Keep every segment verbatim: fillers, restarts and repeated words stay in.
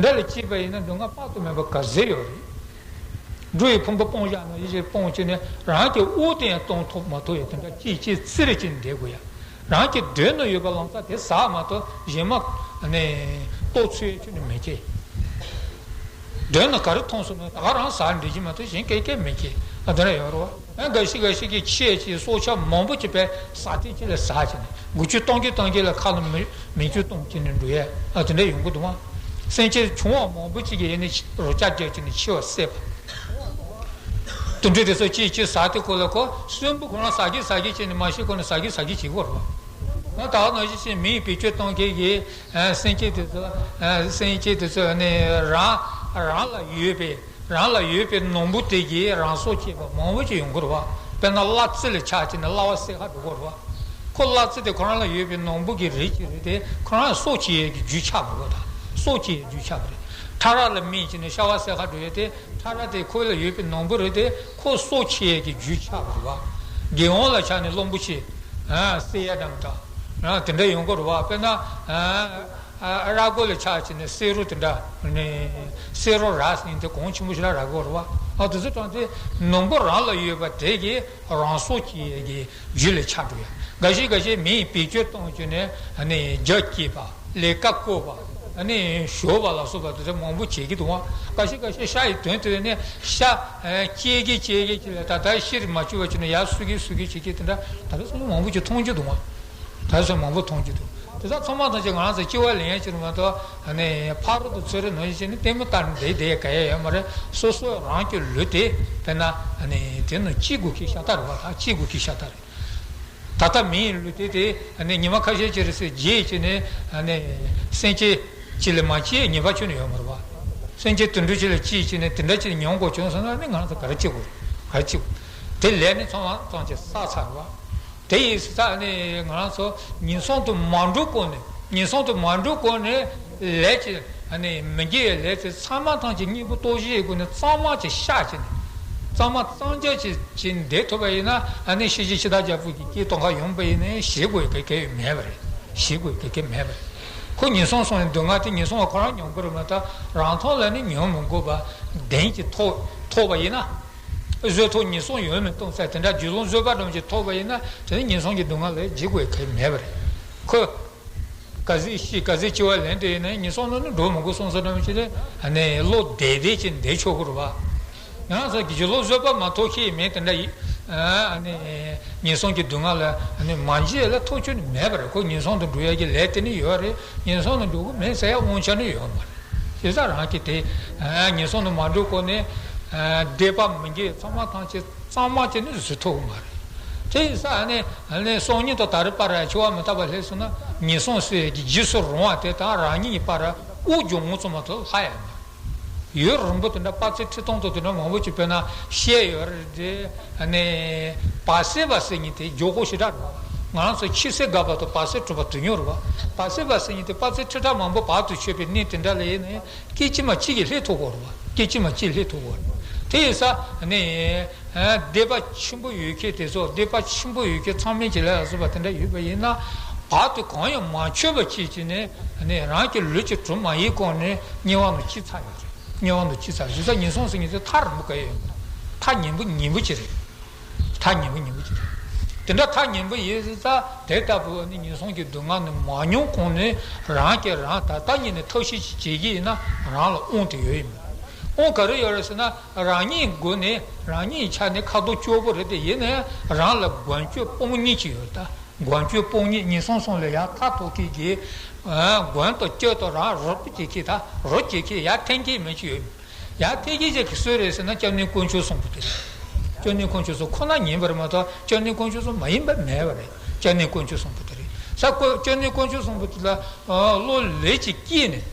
དེ་འདྲ་ལ་སྐྱེས་པ་ཡིན་ན་སྡུག་བསྔལ་དཔག་ཏུ་མེད་པ་ག་ཚོད་ཡོད་རེད། འགྲོ་བའི་ཕུང་པོ་སྤོང་བཞག་ན་ཡིད་ཀྱིས་སྤོང་བྱས་ནས་རང་གི་དབུགས་དེ་ཡང་གཏོང་ཐུབ་མ་ཐུབ་ཡང་དེ་འདྲ་ཅིག་ཅིག་བཙིར་བྱས་ནས་བསྡད་དགོས་ཡ། རང་གི་མདུན་ན་ཡོད་པ་ལམ་སང་དེ་ཟག་མ་གཏོགས་གཞན་མ་ནི་གཏོར་ཚུལ་ཡང་ཁྱོན་ནས་མི་བྱེད། མདུན་ན་ག་རེ་མཐོང་སོང་ན་ད་ག་རང་ཟག་འདྲེ་གྱི་མ་གཏོགས་གཞན་སྐད་སྐད་མི་སྐྱེ། ཨ་དེ་འདྲ་ཡོད་རེད་བ། ཨ་འགའ་ཞིག་འགའ་ཞིག་གིས་ཆེ་ཆེ་སྲོག་ཆགས་མང་པོ་ཅིག་པས་ཟག་ཐེངས་གཅིག་ལ་ཟག་བྱས་ནས་འགུལ་སྐྱོད་གཏོང་གིན་གཏོང་གིན་ལ་ཁ་ལ་མེ་མེ་ཆུ་བཏུང་བྱས་ནས་འགྲོ་ཡས་ཨ་དེ་འདྲ་ཡོང་གི་འདུག་བ། སེམས་ཅན་ཆུང་བ་མང་པོ་ཅིག་གིས་ཡིན་ནས་རོ་ལྕགས་རྒྱབ་བྱས་ནས་འཆི་བ་བསད་པ། དུད་འགྲོ་དེ་ཚོ་ཅིག་ཅིག་ཟག་དེ་ཁོ་ལ་ཁོ་གསོན་པོ་ཁོ་རང་ཟག་གིན་ཟག་གིན་བྱས་ནས་མ་ཤི་ཁོ་ན་ཟག་གིན་ཟག་གིན་བྱེད་ཀྱི་ཡོད་རེད་བ། ད་ག་ནང་བཞིན་བྱས་མེ་ཡིས་བེད་སྤྱོད་གཏོང་མཁན་གྱི་ཨ་སེམས་ཅན་དེ་ཚོ་ཨ་སེམས་ཅན་དེ་ཚོ་ནི་རང་རང་ལ་ཡོད་པའི་རང་ལ་ཡོད་པའི་ནོར་བུ་དེ་གིས་རང་སྲོག་བཅད་པ་མང་པོ་ཅིག་ཡོང་གི་རེད་བ། དཔེར་ན་གླ་རྩི་ལ་ཆགས་བྱས་ནས་གླ་བ་བསད་ཁ་འགྲོ་གི་རེད་བ། ཁོ་གླ་རྩི་དེ་ཁོ་རང་ལ་ཡོད་པའི་ནོར་བུ་གི་རིགས་ཅིག་རེད་དེ་ཁོ་རང་སྲོག་བཅད་ཡས་ཀྱི་རྒྱུ་ཆགས་མི་དགོས་ད། སྲོག་བཅད་ཡས་རྒྱུ་ཆགས་པ་རེད། ཕྲ་རགས་ལ་སྨིན་བྱས་ནས་གླ་བ་བསད་ཁ་འགྲོ་ཡས་དེ་ཕྲ་རགས་དེ་ཁོ་ལ་ཡོད་པའི་ནོར་བུ་རེད་དེ་ཁོ་སྲོག་བཅད་ཡས་ཀྱི་རྒྱུ་ཆགས་པ་རེད་བ། རྒྱལ་དབང་ལ་ཆགས་ནས་གླང་པོ་ཆེ་ཨ་བསད་ཡས་འདྲ་མི་འདྲ་ཨ་དེ་འདྲ་ཡོང་གི་རེད་བ། དཔེར་ན་ཨ། ཨ་ར་རྒོད་ལ་ཆགས་བྱས་ནས་བསེ་རུ་དེ་འདྲ་ནི་བསེ་རུ་ར་ཟེར་མཁན་དེ་གོང་ཆེན་པོ་ཞིག་ལ་ར་རྒོད་རེད་བ། ཨ་དེ་ཚོ་དྲངས་ཏེ་ནོར་བུ་རང་ལ་ཡོད་པ་དེ་གིས་རང་སྲོག་བཅད་ཡས་ཀྱི་རྒྱུ་ལ་ཆགས་འགྲོ་ཡ། འགའ་ཞིག་འགའ་ཞིག་མེ་ཡིས་བེད་སྤྱོད་གཏོང་བྱས་ནས་ནི་རྒྱ་བསྐྱེད་པ་ལས་ཀ་བཀོལ་བ་ནི་ཞོགས་པ་ལ་སོགས་པ་དེ་ཚོ་མང་པོ་བྱེད་ཀྱི་འདུག་བ། འགའ་ཞིག་འགའ་ཞིག་ཤ་ཡི་དོན་དེ་ནི་ཤ་སྐྱེ་གི་སྐྱེ་གི་ཅིག་ལ་ད་ལྟ་ཤི་རེ་མ་བཅུག་པ་བྱས་ནས་ཡར་གསོ་གི་གསོ་གི་བྱེད་ཀྱི་དེ་འདྲ་ད་ལྟ་སོང་མང་པོ་ཅིག་མཐོང་རྒྱུ་འདུག་བ། ད་གཟོད་མང་པོ་མཐོང་རྒྱུ་འདུག་དེ་དག་ཚང་མ་ཐམས་ཅད་ང་རང་ཚོ་སྐྱེ་བ་ལེན་ཡ་ཅིག་རེད་མ་གཏོགས་ཨ་ནི་ཕ་རོལ་ཏུ་ཚུར་རེ་ནང་བཞིན་བྱས་ནས་ལྟད་མོ་ལྟ་ནས་བསྡད་བསྡད་ཡ་ག་ཡ་ཡོད་མ་རེད། སོ་སོ་རང་གི་ལུས་དེ་དཔེར་ན་ཨ་ནི་དེ་ནང་སྐྱེ་དགོས་ཀྱི་ཤ་སྟག་རེད་བ། ད་སྐྱེ་དགོས་ཀྱི་ཤ་སྟག་རེད། ད་ལྟ་མིའི་ལུས་དེ་དེ་ཨ་ནི་ཉི་མ་ཁ་ཤས་ཅིག་རེ་ཟེར་བརྗེད་བྱས་ནས་ཨ་ནི་སེམས་ཅན་ཅིག་ལ་མ་སྐྱེ་ངེས་པ་ཁྱོན་ནས་ཡོད་མ་རེད་བ། སེམས་ཅན་དུད་འགྲོ་ཅིག་ལ་སྐྱེས་བྱས་ནས་དེ་འདྲ་ཅིག་མྱོང་དགོས་བྱུང་སོང་ན་ཨ་ནི་ང་རང་ཚོ་ག་རེ་བྱེད་དགོས་ག་རེ་བྱེད་དགོས། དེ་ལས་ནི་ཚང་མ་ཐམས་ཅད་བསགས་ཚར་བ། དེ་ཡིན་ཙང་ནི་ང་རང་ཚོ་ངན་སོང་དུ་མ་འགྲོ་གོང་ནས་ངན་སོང་དུ་མ་འགྲོ་གོང་ནས་ལས་ཀྱི་ནི་མི་དགེ་བའི་ལས་དེ་ཚང་མ་ཐམས་ཅད་གཉེན་པོ་སྟོབས་བཞིའི་སྒོ་ནས་གཙང་མ་ཅིག་བཤགས་བྱས་ནས་གཙང་མ་གཙང་རྐྱང་ཅིག་བྱས་བསྡད་ཐུབ་པ་ཡིན་ན་ཨ་ནི་ཤི་རྗེས་འཆི་བདག་རྒྱལ་པོ་གི་སྐྱེས་གཏོང་ཁ་ཡོང་པ་ཡིན་ན་ཞེད་དགོས་གལ་གལ་མེད་པ་རེད། ཞེད་དགོས་གལ་གལ་མེད་པ་རེད། ཁོ་ངན་སོང་སོང་ནས་སྡུག་བསྔལ་དེ་ངན་སོང་བ་ཁོ་རང་མྱོང་གི་རེད་མ་གཏོགས་རང་ཐོག་ལ་ནི་མྱོང་མི་དགོས་པ་གདེང་ཅིག་ཐོབ་ཐོབ་པ་ཡིན་ན། བཟོད་ཐོབ་ངན་སོང་ཡོད་མེད་སྟོང་ཟད་དེ་འདྲ་རྒྱུ་ལོང་བཟོད་པ་འདྲ་མོ་ཅིག་ཐོབ་པ་ཡིན་ན་དེ་ནི་ངན་སོང་གི་སྡུག་བསྔལ་ལས་འཇིགས་དགོས་གལ་མེད་པ་རེད། ཁོ་ག་ཚོད་ཤི་ག་ཚོད་འཆི་བ་ལེན་དུ་ཡིན་ན་ངན་སོང་ནང་ནི་འགྲོ་མི་དགོས་སོང་ཟེར་འདྲ་མོ་ཅིག་རེད། ཨ་ནི་བློ་བདེ་བདེ་ཅིག་བདེ་ཆོག་གི་རེད་བ། ང་རང་ཚོ་གི་རྒྱུ་ལོང་བཟོད་པ་མ་ཐོབ་ཁྱེད་མེད་དེ་འདྲ་ཡིན། ཨ་ནི་ངན་སོང་གི་སྡུག་བསྔལ་ལ་ཨ་ནི་མ་འཇིགས་ལ་ཐོབ་ཆོག་ནི་མེད་པ་རེད། ཁོ་ངན་སོང་དུ་འགྲོ་ཡ་གི་ལས་དེ་ནི་ཡོད་རེད། ངན་སོང་དུ་འགྲོ་གི་མེད་ཟེར་ཡ་དབང་ཆ་ནི་ཡོད་མ་རེད། བྱས་ཙང་རང་གིས་དེ་ངན་སོང་དུ་མ་འགྲོ་གོང་ནས་སྡིག་པ་མི་དགེ་ཚང་མ་ཐམས་ཅད་གཙང་མ་བྱས་ནས་བཟོད་ཐུབ་ཀྱི་མ་རེད། དེ་ཡིན་ཙང་ནས་སང་ཉིན་དང་ད་རེས་བར་འཆི་བ་མི་རྟག་པ་སླེབས་སོང་ན་ངན་སོང་ཟེར་ཡས་ཀྱི་རྗེས་སུ་རུང་བ་དེ་དང་རང་ཉིད་ཀྱི་བར་དབུགས་འབྱུང་རྔུབ་ཙམ་མ་གཏོགས་ལྷག་ཡ་མ་རེད། ཡུན་རིང་པོ་དེ་འདྲ་དཔག་ཚད་ཁྲི་སྟོང་དུ་དེ་འདྲ་མང་པོ་ཅིག་དཔེར་ན་བཤད་ཡོད་རེད་དེ། ཨ་ནི་བར་སྲིད་པ་ཟེར་མཁན་དེ་མགྱོགས་པོ་ཞེ་དྲག་རེད་བ། ང་རང་ཚོ་ཕྱི་སྲིད་དགག་པ་དང་བར་སྲིད་གྲུབ་པ་དུས་མཉམ་རེད་བ། བར་སྲིད་པ་ཟེར་མཁན་དེ་དཔག་ཚད་ཁྲི་ཕྲག་མང་པོ་བར་དུ་ཆོད་པའི་གནས་དེ་འདྲ་ལ་ཡིན་ན་སྐད་ཅིག་མ་གཅིག་གིས་སླེབས་ཐུབ་ཀྱི་རེད་བ། སྐད་ཅིག་མ་གཅིག་སླེབས་ཐུབ་ཀྱི་རེད། དེ་ཡིན་ཙང་ཨ་ནི་སྡིག་པ་ཆེན་པོ་ཡོད་མཁན་དེ་ཚོ་སྡིག་པ་ཆེན་པོ་ཡོད་མཁན་མཚམས་མེད་ཀྱི་ལས་ལ་སོགས་པ་དེ་འདྲ་ཡོད་པ་ཡིན་ན་བར་དུ་གང་ཡང་མ་ཆོད་པ་བྱས་བྱས་ནས་ཨ་ནི་རང་གི་ལུས་ཀྱི་གྲུབ་མ་ཡིན་གོང་ནས་དམྱལ་བ་ནང་སྐྱེས་ཚར་ཡོད་རེད། དམྱལ་བ་ནང་སྐྱེས་ཚར་རེད། བྱས་ཙང་ངན་སོང་ཟེར་མཁན་དེ་ཐག་རིང་པོ་ག་ཡོད་མ་རེད། ཐག་ཉེ་པོ་ཉེ་པོ་ཅིག་རེད། ཐག་ཉེ་པོ་ཉེ་པོ་ཅིག་རེད། དེ་འདྲ་ཐག་ཉེ་པོ་ཡིན་ཙང་དེ་ལྟ་བུ་ནི་ངན་སོང་གི་སྡུག་བསྔལ་ནི་མ་མྱོང་གོང་ནས་རང་གིས་རང་ད་ལྟ་ཉིད་ནས་ཐབས་ཤེས་ཅིག་བྱེད་ཀྱི་ཡིན་ན་རང་ལ་དབང་དེ་ཡོད་ཡིན་མོད། དབང་ག་རེ་ཡོད་རེད་ཟེར་ན་རང་ཉིད་སྒོ་ནས་རང་ཉིད་ཆ་ནས་ཁ་དོག་སྐྱོ་པོ་རེད་དེ་ཡིན་ནའི་རང་ལ་མགོན་སྐྱབས་དཔུང་གཉེན་ཅིག་ཡོད་ད། མགོན་སྐྱབས་དཔུང་གཉེན་ངན་སོང་གསུམ་ལས་ཡར་ཐར་ཐུབ་མཁན་གྱི་མགོན་དང་སྐྱབས་དང་རང་རོགས་པ་བྱེད་མཁན་ད་རོགས་བྱེད་མཁན་ཡར་འཐེན་མཁན་མི་ཅིག་ཡོད། ཡར་འཐེན་མཁན་ཅིག་གི་སུ་རེད་ཟེར་ན་སྐྱབས་གནས་དཀོན་མཆོག་གསུམ་པོ་དེ་རེད། སྐྱབས་གནས་དཀོན་མཆོག་གསུམ་ཁོ་ན་ཡིན་པ་རེད་མ་གཏོགས་སྐྱབས་གནས་དཀོན་མཆོག་གསུམ་མ་ཡིན་པ་མེད་པ་རེད། སྐྱབས་གནས་དཀོན་མཆོག་གསུམ་པོ་དེ་རེད། ས་ཁོ་སྐྱབས་གནས་དཀོན་མཆོག་གསུམ་པོ་དེ་ལ་བློ་ལས་ཀྱིས་བསྐྱེད་ནས་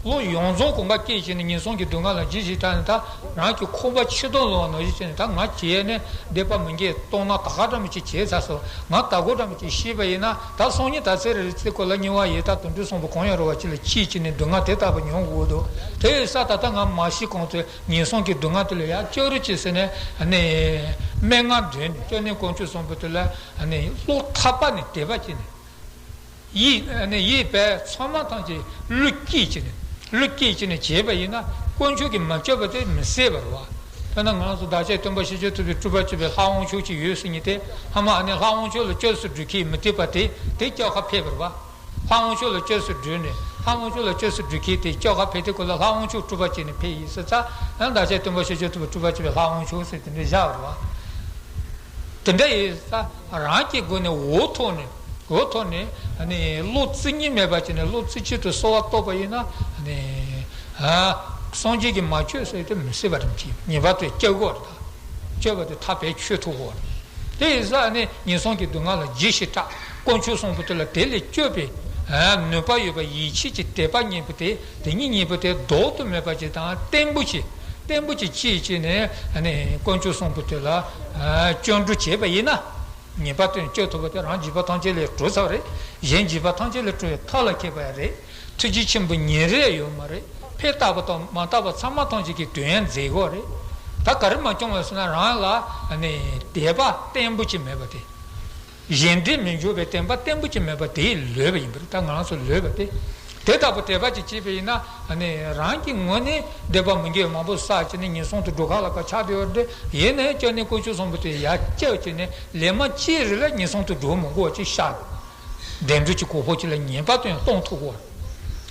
བློ་ཡོངས་རྫོགས་གོམ་པ་བསྐྱེད་བྱས་ནས་ངན་སོང་གི་སྡུག་བསྔལ་ལ་རྗེས་ཤིག་དྲག་ནས་ད་རང་གི་ཁོག་པ་ཕྱི་ལྟོགས་ལོག་ནང་བཞིན་བྱས་ནས་ད་ང་བྱས་ནས་སྡིག་པ་མི་དགེ་གཏོང་ན་ད་ག་འདྲ་མོ་ཅིག་བྱས་ཚར་སོང་། ང་ད་གོ་འདྲ་མོ་ཅིག་ཤེས་པ་ཡིན་ན་ད་སང་ཉིན་ད་ཚེ་རེ་རེ་ཚེ་ཁོ་ལ་དམྱལ་བ་ཡི་དྭགས་དུད་འགྲོ་གསུམ་པོ་གང་ཡང་རུང་བ་ཅིག་ལ་སྐྱེས་བྱས་ནས་སྡུག་བསྔལ་དེ་ལྟ་བུ་མྱོང་དགོས་འདུག་དེ་ཡིན་ཙང་ད་ལྟ་ང་མ་ཤི་གོང་དུ་ངན་སོང་གི་སྡུག་བསྔལ་དེ་ལ་ཡར་སྐྱོ་རུ་ཅིག་ཟེར་ནས་ནི་སྨྲེ་སྔགས་འདོན་ནས་སྐྱབས་གནས་དཀོན་མཆོག་གསུམ་པོ་དེ་ལ་ནི་བློ་ཐག་པ་ནས་དད་པ་བྱས་ནས། ཡིད་ནི་ཡིད་པས་ཚང་མ་ཐམས་ཅད་བློས་བསྐྱེད་བྱས་ནས་ བློ་སྐྱེས་བྱས་ནས་བྱས་པ་ཡིན་ན་དཀོན་མཆོག་གིས་མ་བསྐྱོད་པ་དེ་མི་སྲིད་པ་རེད་བ། དཔེར་ན་ང་རང་ཚོ་བདག་ཅག་སྟོན་པ་ཤཱཀྱ་ཐུབ་པའི་སྤྲུལ་པ་བྱས་པའི་ལྷ་དབང་ཕྱུག་ཅིག་ཡོད་ཟེར་མཁན་དེ་ཧ་མ་ཨ་ནི་ལྷ་དབང་ཕྱུག་ལ་བསྐྱོད་སུ་འགྲོ་མཁན་མི་བཏུབ་པ་དེ་དེ་བསྐྱོད་ཁ་ཕེབས་པ་རེད་བ། ལྷ་དབང་ཕྱུག་ལ་བསྐྱོད་སུ་འགྲོ་ནས་ལྷ་དབང་ཕྱུག་ལ་བསྐྱོད་སུ་འགྲོ་མཁན་དེ་བསྐྱོད་ཁ་ཕེབས་དུས་སྐབས་ལ་ལྷ་དབང་ཕྱུག་སྤྲུལ་པ་བྱས་ནས་ཕེབས་ཡིན་ཟེར་ཙང་ཨ་ནི་བདག་ཅག་སྟོན་པ་ཤཱཀྱ་ཐུབ་པའི་སྤྲུལ་པ་བྱས་པའི་ལྷ་དབང་ཕྱུག་ཟེར་དེ་འདྲ་བཞག་པ་རེད་བ། དེ་འདྲ་ཡིན་ཙང་རང་གི་སྒོ་ནས་འོ་ཐོག་ནས་འོ་ཐོག་ནས་ཨ་ནི་བློ་རྩི་གཉིས་མེད་པ་བྱས་ནས་བློ་རྩི་གཅིག་ཏུ་གསོལ་བ་བཏབ་པ་ཡིན་ན་ཨ་ནི་ཨ་སངས་རྒྱས་ཀྱིས་མ་བསྐྱོད་ཟེར་དེ་མི་སྲིད་པ་རེད། ངེས་པར་དུ་བསྐྱོད་དགོས་རེད། ད་བསྐྱོད་པ་དེ་ཐག་པས་ཆོད་ཐུབ་དགོས་རེད། དེ་ཡིན་ཙང་ཨ་ནི་ངན་སོང་གི་སྡུག་བསྔལ་ལ་ཇི་ཞིག་སྐྲག་དཀོན་མཆོག་གསུམ་པོ་དེ་ལ་དེ་ལས་སྐྱོབ་པའི་ཨ་ནུས་པ་ཡོད་པ་ཡིད་ཆེས་ཀྱི་དད་པ་གཉིས་པོ་དེ། དེ་གཉིས་གཉིས་པོ་དེ་ལྡོག་ཏུ་མེད་པ་ཅིག་དང་བརྟན་པོ་ཅིག་བརྟན་པོ་ཅིག་སྐྱེས་བྱས་ནས་ཨ་ནི་དཀོན་མཆོག་གསུམ་པོ་དེ་ལ་ཨ་སྐྱབས་འགྲོ་བྱས་པ་ཡིན་ན། ངེས་པར་དུ་སྐྱོབ་ཐུབ་པ་དེ་རང་འཇིགས་པ་ཐམས་ཅད་ལས་གྲོལ་ཚར་བ་རེད། གཞན་འཇིགས་པ་ཐམས་ཅད་ལས་གྲོལ་བའི་ཐབས་ལ་མཁས་པ་ཡང་རེད། ཐུགས་རྗེ་ཆེན་པོ་ཉིན་རེ་ཡོད་མ་རེད། ཕར་བལྟས་པ་དང་མ་བལྟས་པ་ཚང་མ་ཐམས་ཅད་ཀྱི་དོན་ཡང་མཛད་དགོས་རེད། ད་ག་རེ་མ་བྱུང་བ་ཟེར་ན་རང་ལ་ཨ་ནི་དད་པ་བརྟན་པོ་ཅིག་མེད་པ་དེ། གཞན་འདྲིས་མི་འཇུག་པའི་བརྟན་པ་བརྟན་པོ་ཅིག་མེད་པ་དེས་ལོས་པ་ཡིན་པ་རེད། ད་ང་རང་ཚོ་ལོས་པ་དེ། དེ་ལྟ་བུ་དད་པ་ཅིག་བྱས་པ་ཡིན་ན་ཨ་ནི་རང་གི་ངོས་ནས་སྡིག་པ་མི་དགེ་བ་མང་པོ་བསགས་བྱས་ནས་ངན་སོང་དུ་འགྲོ་ཁ་ལ་ཁ་ཆགས་བསྡད་ཡོད་རེད། ཡིན་ནའི་སྐྱབས་གནས་དཀོན་མཆོག་གསུམ་པོ་དེ་ཡར་སྐྱབས་བྱས་ནས་ལས་མ་བྱས་རིགས་ལ་ངན་སོང་དུ་འགྲོ་མི་དགོས་པ་ཅིག་ཤར་དགོས། བདེ་འགྲོ་གྱི་གོ་འཕང་ཅིག་ལ་ངེས་པར་དུ་ཡང་གཏོང་ཐུབ་དགོས།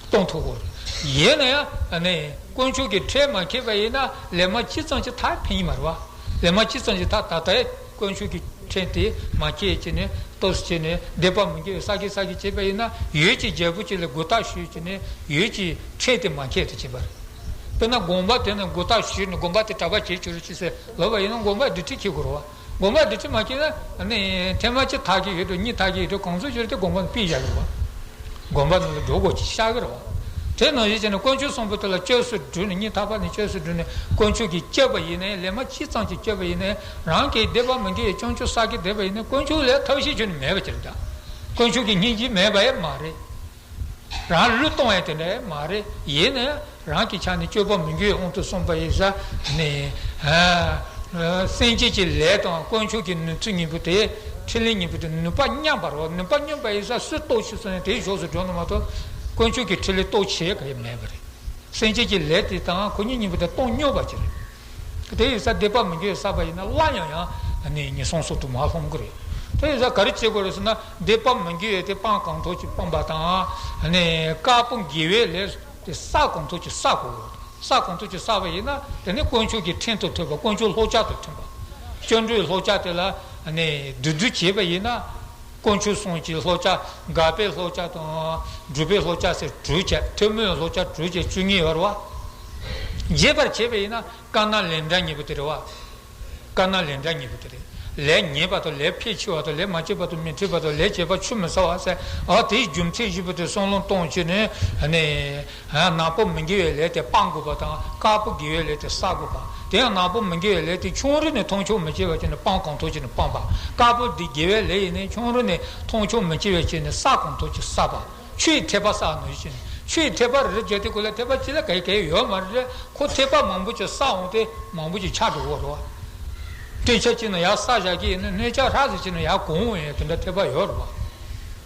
གཏོང་ཐུབ་དགོས། ཡིན་ན་ཡང་ཨ་ནི་དཀོན་མཆོག་གི་ཁྲིད་མ་མཁས་པ་ཡིན་ན་ལས་མ་བྱས་ཙམ་གྱིས་ཐར་ཕན་གྱི་མ་རེད་བ། ལས་མ་བྱས་ཙམ་གྱིས་ཐར། ད་ལྟའི་དཀོན་མཆོག་གི་ཁྲིད་དེ་མ་མཁས་བྱས་ནས་ལྟོས་བྱས་ནས་སྡིག་པ་མི་དགེ་བའི་བསགས་ཀྱིན་བསགས་ཀྱིན་བྱས་པ་ཡིན་ན་ཡུལ་གྱི་རྒྱལ་པོ་ཅིག་ལ་མགོ་བཏགས་ཞུས་བྱས་ནས་ཡུལ་གྱི་ཁྲིད་དེ་མ་མཁས་དུ་བྱེད་པ་རེད། དཔེར་ན་དགོན་པ་དེ་ནས་མགོ་བཏགས་ཞུས་ནས་དགོན་པ་དེ་གྲྭ་པ་བྱེད་བཅུག་རོགས་བྱེད་ཟེར་ལབ་པ་ཡིན་ན་དགོན་པ་སྒྲིག་ཁྲིམས་འཁྱེར་དགོས་རེད་བ། དགོན་པ་སྒྲིག་ཁྲིམས་མ་འཁྱེར་ན་ནི་ཐེངས་མ་གཅིག་ཐར་གྱི་ཡོད་འགྲོ། གཉིས་ཐར་གྱི་ཡོད་འགྲོ། གང་ཚོད་ཡོད་དེ་དགོན་པ་ནས་ཕུད་བཞག་གི་རེད་བ། དགོན་པ་ནང་ལ་འགྲོ་དགོས་ཀྱི་ཤར་གི་རེད་བ། དེ་ནང་བཞིན་བྱས་ནས་དཀོན་མཆོག་གསུམ་པོ་དེ་ལ་སྐྱབས་སུ་འགྲོ་ནས་གཉིས་ཐར་པ་ནས་སྐྱབས་སུ་འགྲོ་ནས་དཀོན་མཆོག་གིས་སྐྱབས་པ་ཡིན་ནའི་ལས་མ་བྱས་ཙམ་གྱིས་སྐྱབས་པ་ཡིན་ནའི་རང་གི་སྡིག་པ་མི་དགེ་བའི་སྐྱོན་ཆོག་བསགས་ཀྱི་བསྡད་པ་ཡིན་ནའི་དཀོན་མཆོག་ལས་ཐབས་ཤེས་ཁྱོན་ནས་མེད་པ་ཅིག་རེད་ད། དཀོན་མཆོག་གི་སྙིང་རྗེ་མེད་པ་ཡང་མ་རེད། རང་བློས་གཏོང་ཡ་དེ་འདྲ་མ་རེད། ཡིན་ནའི་རང་གི་ཆ་ནས་སྤྱོད་པ་མི་འགྱུར་བའི་དབང་དུ་སོང་པ་ཡིན་ཙང་ནི། སེམས་ཅན་གྱི་ལས་དང་དཀོན་མཆོག་གི་ནུས་མཐུ་གཉིས་པོ་དེ། ཕྲིན་ལས་གཉིས་པོ་དེ་ནུས་པ་མཉམ་པ་རེད། ནུས་པ་མཉམ་པ་ཡིན་ཙང་སུ་གཏོར་ཆོག་ཟེར་ན་དེའི་ཕྱོགས་སུ་འགྲོ་ནི་མ་གཏོགས། དཀོན་མཆོག་གི་ཕྲིན་ལས་གཏོར་བྱེད་ག་ཡེ་མེད་པ་རེད། སེམས་ཅན་གྱི་ལས་དེ་དང་ཁོ་གཉིས་གཉིས་པོ་དེ་གཏོང་སྙོམས་པ་ཅིག་རེད། དེ་ཡིན་ཙང་སྡིག་པ་མི་དགེ་བ་བསགས་པ་ཡིན་ན་སླར་ཡང་ཡང་ནི་ངན་སོང་སོགས་སུ་མར་ལྷུང་གི་རེད། དེ་ཡིན་ཙང་ག་རེ་བྱེད་དགོས་རེད་ཟེར་ན་སྡིག་པ་མི་དགེ་བ་དེ་སྤང་གང་ཐུབ་ཀྱིས་སྤངས་པ་དང་། ནི་དཀར་པོ་དགེ་བའི་ལས་དེ་བསགས་གང་ཐུབ་ཀྱིས་བསགས་དགོས། བསགས་གང་ཐུབ་ཀྱིས་བསགས་པ་ཡིན་ན་དེ་ནི་དཀོན་མཆོག་གི་ཁྲིམས་དང་མཐུན་པ་དཀོན་མཆོག་ལྷོ་བྱ་དང་མཐུན་པ། སྐྱབས་འགྲོའི་ལྷོ་བྱ་དེ་ལ་ནི་བསྡུ་བསྡུ་བྱས་པ་ཡིན་ན། དཀོན་མཆོག་གསུམ་གྱི་ལྷོ་བྱ། འགག་པའི་ལྷོ་བྱ་དང་། སྒྲུབ་པའི་ལྷོ་བྱ་ཟེར་དྲུག་བྱས། ཐུན་མོང་ལྷོ་བྱ་དྲུག་བྱས་བཅུ་གཉིས་ཡོད་རེད་བ། རྒྱས་པར་བྱས་པ་ཡིན་ན་དཀར་ནག་ལས་འབྲས་གཉིས་པོ་དེ་རེད་བ། དཀར་ནག་ལས་འབྲས་གཉིས་པོ་དེ་རེད། ལས་ཉེས་པ་དང་ལས་ཕལ་ཆེ་བ་དང་ལས་མ་བྱས་པ་དང་མི་འཕྲད་པ་དང་ལས་བྱས་པ་ཆུད་མི་ཟ་བ་ཟེར། ཨ་དེའི་རྒྱུ་མཚན་བཞི་པོ་དེ་བསམ་བློ་གཏོང་བྱས་ནས་ནི། ནག་པོ་མི་དགེ་བའི་ལས་དེ་སྤང་དགོས་པ་དང་དཀར་པོ་དགེ་བའི་ལས་དེ་བསགས་དགོས་པ། དེ་ཡང་ནག་པོ་མི་དགེ་བའི་ལས་དེ་ཆུང་རུ་ནས་མཐོང་ཆུང་མི་བྱེད་པ་བྱས་ནས་སྤང་གང་ཐུབ་བྱས་ནས་སྤངས་པ། དཀར་པོ་དེ་དགེ་བའི་ལས་ཡིན་ནའི་ཆུང་རུ་ནས་མཐོང་ཆུང་མི་བྱེད་པ་བྱས་ནས་བསགས་གང་ཐུབ་ཀྱིས་བསགས་པ། ཆོས་ཐེག་པ་བསགས་ནོ་ཡིན་ཕྱིར་ཆོས་ཐེག་པ་རེད་བརྗོད་དེ་ཁོ་ལ་ཐེག་པ་གཅིག་ལ་ག་གེ་ཡོད་མ་རེད། ཁོ་ཐེག་པ་མང་པོ་ཅིག་བསགས་འོང་སྟེ་མང་པོ་ཅིག་ཆགས་འགྲོ་གི་རེད་བ། སྟོད་ཆ་གཅིག་ནས་ཡར་བསགས་བཞག་གི་ཡིན་ན་སྣོད་ཆ་ཧྲ་ཟེར་གཅིག་ནས་ཡར་གོང་འོང་ཡ་དེ་འདྲ་ཐེག་པ་ཡོད་རེད་བ།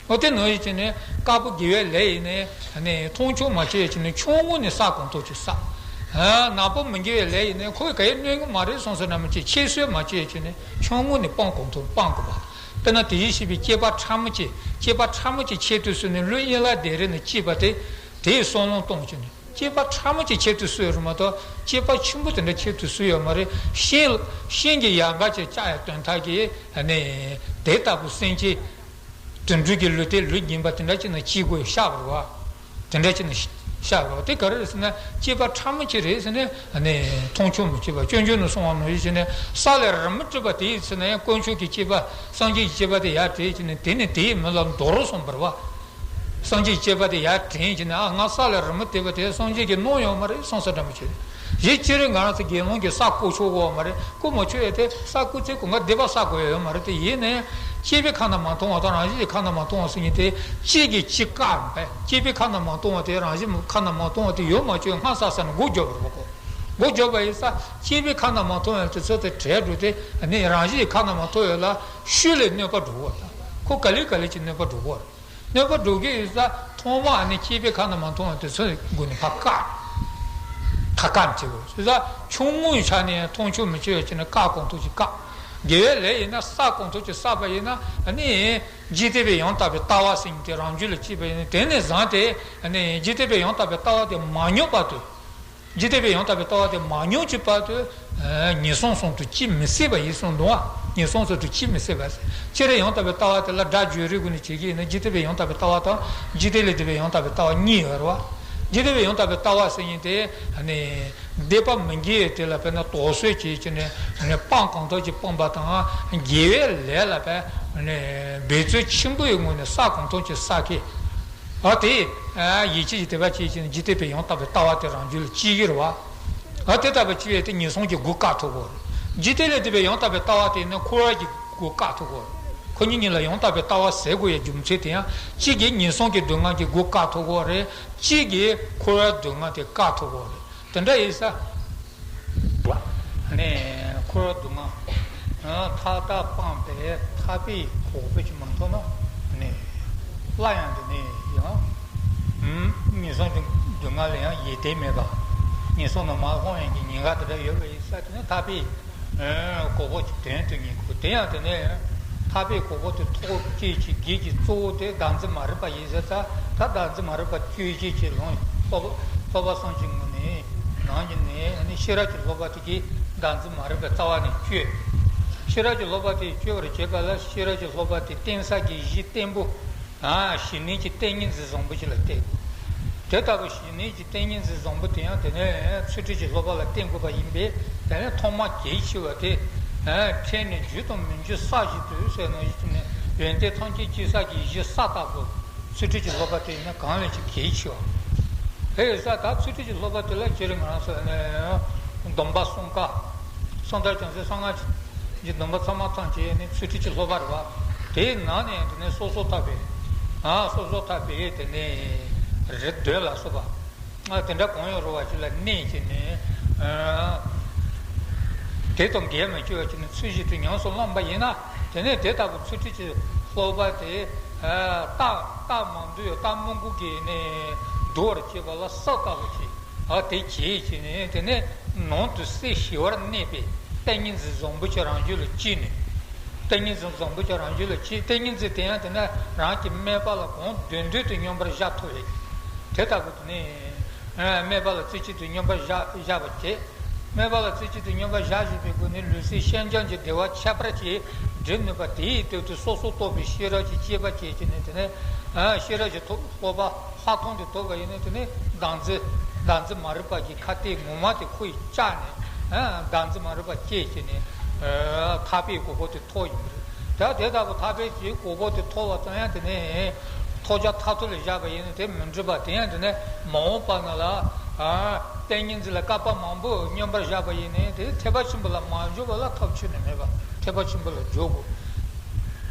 འོ་དེ་ནང་བཞིན་བྱས་ནས་དཀར་པོ་དགེ་བའི་ལས་ཡིན་ནའི་ནི་མཐོང་ཆུང་མ་བྱས་བྱས་ནས་ཆུང་ངུ་ནས་བསགས་གང་ཐུབ་ཀྱིས་བསགས། ནག་པོ་མི་དགེ་བའི་ལས་ཡིན་ནའི་ཁོས་ག་ཡེ་གནོད་གི་མ་རེད་བསམ་བསམ་འདྲ་མོ་ཅིག་ཁྱད་གསོད་མ་བྱས་བྱས་ནས་ཆུང་ངུ་ནས་སྤང་གང་ཐུབ་སྤང་དགོས་པ། དཔེར་ན་དེ་བཞིན་གཤེགས་པའི་སྐྱེས་པ་ཕྲ་མོ་ཅིག་སྐྱེས་པ་ཕྲ་མོ་ཅིག་ཆེད་དུ་གསོལ་ནས་ལུས་གཉིས་ལ་བདེ་རེ་ནས་སྐྱེས་པ་དེ། དེའི་བསམ་བློ་གཏོང་བྱས་ནས་སྐྱེས་པ་ཕྲ་མོ་ཅིག་ཆེད་དུ་གསོལ་རེད་མ་གཏོགས་སྐྱེས་པ་ཆེན་པོ་དེ་འདྲ་ཆེད་དུ་གསོལ་ཡོད་མ་རེད། ཤིང་ཤིང་གི་ཡལ་ག་ཅིག་བཅག་ཡ་དོན་དག་གིས་ནི་དེ་ལྟ་བུ་སེམས་ཅན། དུད་འགྲོ་གི་ལུས་རྟེན་ལུས་འགེམས་པ་དེ་འདྲ་ཅིག་ནང་སྐྱེ་དགོས་ཤག་རེད་བ། དེ་འདྲ་ཅིག་ནང་ཤག་རེད་བ། དེ་ག་རེ་རེད་ཟེར་ན་སྐྱེས་པ་ཕྲ་མོ་ཅིག་རེད་ཟེར་ནས་ནི་མཐོང་ཆུང་མི་བྱེད་པ། སྤྱོད་འཇུག་ནང་གསུངས་པ་ནང་བཞིན་བྱས་ནས་ས་ལ་རི་མོ་བྲིས་པ་དེ་ཡིན་ཟེར་ན་ཡང་དཀོན་མཆོག་གི་སྐྱེས་པ་སངས་རྒྱས་ཀྱི་སྐྱེས་པ་དེ་ཡར་བྲིས་བྱས་ནས་དེ་ནི་དེའི་མི་ལ་འདོར་སོང་བར་བ། སངས་རྒྱས་ཀྱི་སྐྱེས་པ་དེ་ཡར་དྲན་བྱས་ནས་ཨ་ང་ས་ལ་རི་མོ་བྲིས་པ་དེ་སངས་རྒྱས་ཀྱིས་གནང་ཡོད་མ་རེད་བསམ་ས་འདྲ་མོ་བྱས། གཞི་སྤྱིར་ང་རང་ཚོ་དགེ་སློང་གིས་ས་རྐོ་ཆོག་གི་ཡོད་མ་རེད། རྐོ་མ་ཆོག་ཡ་དེ་ས་རྐོ་ཚེ་གོ་ང་སྡིག་པ་བསགས་དགོས་ཡ་ཡོད་མ་རེད། དེ་ཡིན་ནའི་སྐྱེས་པའི་ཁ་ན་མ་མཐོང་བ་དང་རང་བཞིན་གྱི་ཁ་ན་མ་མཐོང་བ་ཟེར་མཁན་དེ་གཅིག་གིས་གཅིག་བཀག་པས། སྐྱེས་པའི་ཁ་ན་མ་མཐོང་བ་དེ་རང་བཞིན་ཁ་ན་མ་མཐོང་བ་དེ་ཡོད་མ་བཅོས་སྔ་ས་ས་ནས་མགོ་རྒྱོབ་པ་རེད་པ་ཁོ། མགོ་རྒྱོབ་པ་ཡིན་ཙང་སྐྱེས་པའི་ཁ་ན་མ་མཐོང་བ་དེ་ཚོ་དེ་བྲལ་འགྲོ་དེ་ནི་རང་བཞིན་གྱི་ཁ་ན་མ་མཐོང་བ་ལ་ཤུལ་ལས་གནོད་པ་འགྲོ་གི་ཡོད་ད། ཁོ་ག་ལེ་ག་ལེ་གྱིས་གནོད་པ་འགྲོ་གི་ཡོད་རེད། གནོད་པ་འགྲོ་གི་ཡོད་ས། མཐོང་བ་ནི་སྐྱེས་པའི་ཁ་ན་མ་མཐོང་བ་དེ་ཚོའི་སྒོ་ནས་ཕར་བཀག་ད་བཀག་བྱེད་དགོས། བྱས་ཙང་ཆུང་ངུའི་ཆ་ནས་མཐོང་ཆོས་མི་ཆོས་ཡོད་ཅེ་ན་བཀག་གོང་ཐུག་ཅིག་བཀག་དགེ་བའི་ལས་ཡིན་ན་བསགས་གོང་ཐུག་ཅིག་བསགས་པ་ཡིན་ན་ནི། འཇིག་རྟེན་པའི་ཡང་དག་པའི་ལྟ་བ་ཟེར་མཁན་དེ་རང་རྒྱུད་ལ་སྐྱེས་པ་ཡིན་ན། དེ་ནས་བཟུང་སྟེ་ནི་འཇིག་རྟེན་པའི་ཡང་དག་པའི་ལྟ་བ་དེ་མ་མྱོང་བར་དུ། འཇིག་རྟེན་པའི་ཡང་དག་པའི་ལྟ་བ་དེ་མ་མྱོང་གྱི་བར་དུ། ཨ། ངན་སོང་གསུམ་དུ་སྐྱེ་མི་སྲིད་པ་ཡིན་གསུངས་འདུག་བ། ངན་སོང་གསུམ་དུ་སྐྱེ་མི་སྲིད་པ་ཟེར། སྤྱིར་ཡང་དག་པའི་ལྟ་བ་དེ་ལ་སྒྲ་བརྗོད་རིགས་ཀུན་ནས་བྱེད་ཀྱི་ཡིན་ན། འཇིག་རྟེན་པའི་ཡང་དག་པའི་ལྟ་བ་དང་འཇིག་རྟེན་ལས་འདས་པའི་ཡང་དག་པའི་ལྟ་བ་གཉིས་ཡོད་རེད་བ། འཇིག་རྟེན་པའི་ཡང་དག་པའི་ལྟ་བ་ཟེར་མཁན་དེ་ནི། འདོད་པ་མི་དགེ་བའི་དེ་ལ་དཔེར་ན་དོགས་གསོལ་བྱེད་ཀྱི་ནི་སྤང་གང་ཐུབ་ཀྱིས་སྤངས་པ་དང་། དགེ་བའི་ལས་ལ་དཔེར་ན་འབད་རྩོལ་ཆེན་པོའི་ངང་ནས་བསགས་གང་ཐུབ་ཀྱིས་བསགས་མཁན། ཨ། དེ་ཡིད་ཆེས་ཀྱི་དད་པ་བྱེད་ཀྱི་ནི་འཇིག་རྟེན་པའི་ཡང་དག་པའི་ལྟ་བ་དེ་རང་རྒྱུད་ལ་སྐྱེ་གི་རེད་བ། ཨ། དེ་ལྟ་བུ་སྐྱེ་བས་དེ་ངན་སོང་གི་སྒོ་བཀག་ཐུབ་དགོས་རེད། འཇིག་རྟེན་ལས་འདས་པའི་ཡང་དག་པའི་ལྟ་བ་དེ་ནི་འཁོར་བ་གི་སྒོ་བཀག་ཐུབ་དགོས་རེད། ཁོ་གཉིས་གཉིས་ལ་ཡང་དག་པའི་ལྟ་བ་ཟེར་དགོས་ཡའི་རྒྱུ་མཚན་དེ་ཡང་གཅིག་གིས་ངན་སོང་གི་སྡུག་བསྔལ་གྱི་སྒོ་བཀག་ཐུབ་དགོས་རེད། གཅིག་གིས་འཁོར་བའི་སྡུག་བསྔལ་དེ་བཀག་ཐུབ་དགོས་རེད། དེ་འདྲ་ཡིན་ས། ནས་འཁོར་བ་སྡུག་བསྔལ་མཐའ་དག་སྤངས་པའི་ཐར་པའི་གོ་འཕང་ཅིག་མ་ཐོབ་ན་ནས། སླར་ཡང་དེ་ནས་ཡང་ངན་སོང་གི་སྡུག་བསྔལ་ལ་ཡང་ཡིད་བརྟན་མེད་པ། ངན་སོང་ནས་མར་ལྷུང་ཡག་གི་ཉེན་ཁ་དེ་འདྲ་ཡོད་པ་ཡིན་ས། དེ་ནས་ཐར་པའི་གོ་འཕང་ཅིག་དོན་དུ་གཉེར་དགོས། དེ་ཡང་དེ་ནས་ཐར་པའི་གོ་འཕང་དེ་ཐོབ་བྱེད་ཀྱི་གེགས་ཀྱི་གཙོ་བོ་དེ་བདག་འཛིན་མ་རིག་པ་ཡིན་ཟེར་ཙང་། ད་བདག་འཛིན་མ་རིག་པ་གཅོད་བྱེད་ཀྱི་ལུང་། རྟོགས་པ་རྟོགས་པ་སངས་རྒྱས་ཀྱི་ངོ་ནས་ནང་བཞིན་ནས་ནི་ཤེས་རབ་ཀྱི་སློབ་པ་དེ་གིས་བདག་འཛིན་མ་རིག་པའི་རྩ་བ་ནས་གཅོད། ཤེས་རབ་ཀྱི་སློབ་པ་དེ་གཅོད་པར་བྱེད་པ་ལ་ཤེས་རབ་ཀྱི་སློབ་པ་དེ་བརྟེན་ས་གི་གཞི་བརྟན་པོ། ཨ། གཞི་གནས་ཀྱི་ཏིང་ངེ་འཛིན་བཟང་པོ་ཅིག་ལ་བརྟེན་དགོས། དེ་ལྟ་བུ་གཞི་གནས་ཀྱི་ཏིང་ངེ་འཛིན་བཟང་པོ་དེ་ཡང་དེ་ནས་ཚུལ་ཁྲིམས་ཀྱི་སློབ་པ་ལ་བརྟེན་དགོས་པ་ཡིན་པས། དེ་ནས་ཐོག་མ་གལ་ཆེ་བ་དེ། ཨ། ཕྲད་ནས་རྒྱུ་དང་མི་རྒྱུ་ས་གཞི་དུ་ཟེར་ནས་ཡོན་ཏན་ཐམས་ཅད་སྐྱེ་ས་གི་གཞི་ས་ལྟ་བུ། ཚུལ་ཁྲིམས་ཀྱི་སློབ་པ་དེ་ཡིན་ན་གང་ལས་ཀྱང་གལ་ཆེ་བ། དེ་ཡིན་ཙང་ད་ཚུལ་ཁྲིམས་ཀྱི་སློབ་པ་དེ་ལ་སྤྱིར་ང་རང་ཚོ་ནི་སྡོམ་པ་གསུམ་ཀ། གསང་བདག་བྱང་སེམས་གསང་སྔགས་ཀྱི་སྡོམ་པ་ཚང་མ་ཐམས་ཅད་ནི་ཚུལ་ཁྲིམས་ཀྱི་སློབ་པ་རེད་བ། དེའི་ནང་ནས་དེ་ནི་སོ་སོར་ཐར་པའི། ཨ། སོ་སོར་ཐར་པའི་དེ་ནི་རིགས་བདུན་ལ་སོགས་པ། ཨ། དེ་འདྲ་གང་ཡང་རུང་བ་ཞིག་ལ་གནས་བྱས་ནས། ཨ། དེ་དང་འགལ་མི་བྱེད་པ་ཅིག་ནི་ཚུལ་བཞིན་དུ་ཉམས་སུ་བླངས་པ་ཡིན་ན། དེ་ནས་དེ་ལྟ་བུ་ཚུལ་ཁྲིམས་ཀྱི་སློབ་པ་དེ། ཨ། རྟགས་རྟགས་མ་འདུས་རྟགས་མི་འགུགས་ཀྱི་ནི་འདུལ་བར་བྱེད་པ་ལ་གསེར་ལྟ་བུ་ཞིག། ཨ། དེ་བྱས་བྱས་ནས་དེ་ནས་ནང་དུ་གསལ་ཞི་བར་གནས་པའི་ཏིང་ངེ་འཛིན་བཟང་པོ་ཅིག་རང་རྒྱུད་ལ་སྐྱེས་ནས། ཏིང་ངེ་འཛིན་བཟང་པོ་ཅིག་རང་རྒྱུད་ལ་སྐྱེས། ཏིང་ངེ་འཛིན་དེ་ཡང་དེ་ནས་རང་གི་དམིགས་པ་ལ་གང་འདོད་འདོད་དུ་སྙོམས་པར་བཞག་ཐུབ་པའི། དེ་ལྟ་བུ་དེ་ནས། ཨ། དམིགས་པ་ལ་རྩེ་གཅིག་ཏུ་སྙོམས་པར་བཞག་བཞག་པར་བྱེད། དམིགས་པ་ལ་རྩེ་གཅིག་ཏུ་སྙོམས་པར་བཞག་བཞིན་པའི་སྒོ་ནས་ལུས་སེམས་ཤིན་སྦྱངས་ཀྱི་བདེ་བ་ཁྱད་པར་གྱིས་སྒྲིབ་ནུས་པ་དེའི་སྟེང་དུ་སོ་སོར་རྟོག་པའི་ཤེས་རབ་ཀྱི་དཔྱད་པ་བྱེད་ཀྱི་ནས། དེ་ནས། ཨ། ཤེས་རབ་ཀྱི་ཐོག་སློབ་པ་ལྷག་མཐོང་དུ་ཐོབ་པ་ཡིན་ན། དེ་ནས་བདག་འཛིན་བདག་འཛིན་མ་རིག་པ་གི་ཁ་གཏད་ངོ་མ་དེ་ཁོ་ཡིས་བཅག་ནས། ཨ། བདག་འཛིན་མ་རིག་པ་བཅད་བྱས་ནས། ཨ། ཐར་པའི་གོ་འཕང་དེ་ཐོབ་ཡོང་གི་རེད། ད་དེ་ལྟ་བུ་ཐར་པའི་གི་གོ་འཕང་དེ་ཐོབ་པ་ཙམ་ཡང་དེ་ནས་ཐོབ་བྱ་མཐར་ཐུག་ལ་བཞག་པ་ཡིན་ན་དེ་མི་འགྲིག་པ་དེ་ཡང་དེ་ནས་མ་འོངས་པ་ན་ལ། ཨ། ཏིང་ངེ་འཛིན་ལ་བསྐལ་པ་མང་པོ་སྙོམས་པར་བཞག་པ་ཡིན་ནའི་དེ་ཐེག་པ་ཆེན་པོ་ལ་མ་འཇུག་པ་ལ་ཐབས་ཁྱོན་ནས་མེད་པ། ཐེག་པ་ཆེན་པོ་ལ་འཇུག་དགོས།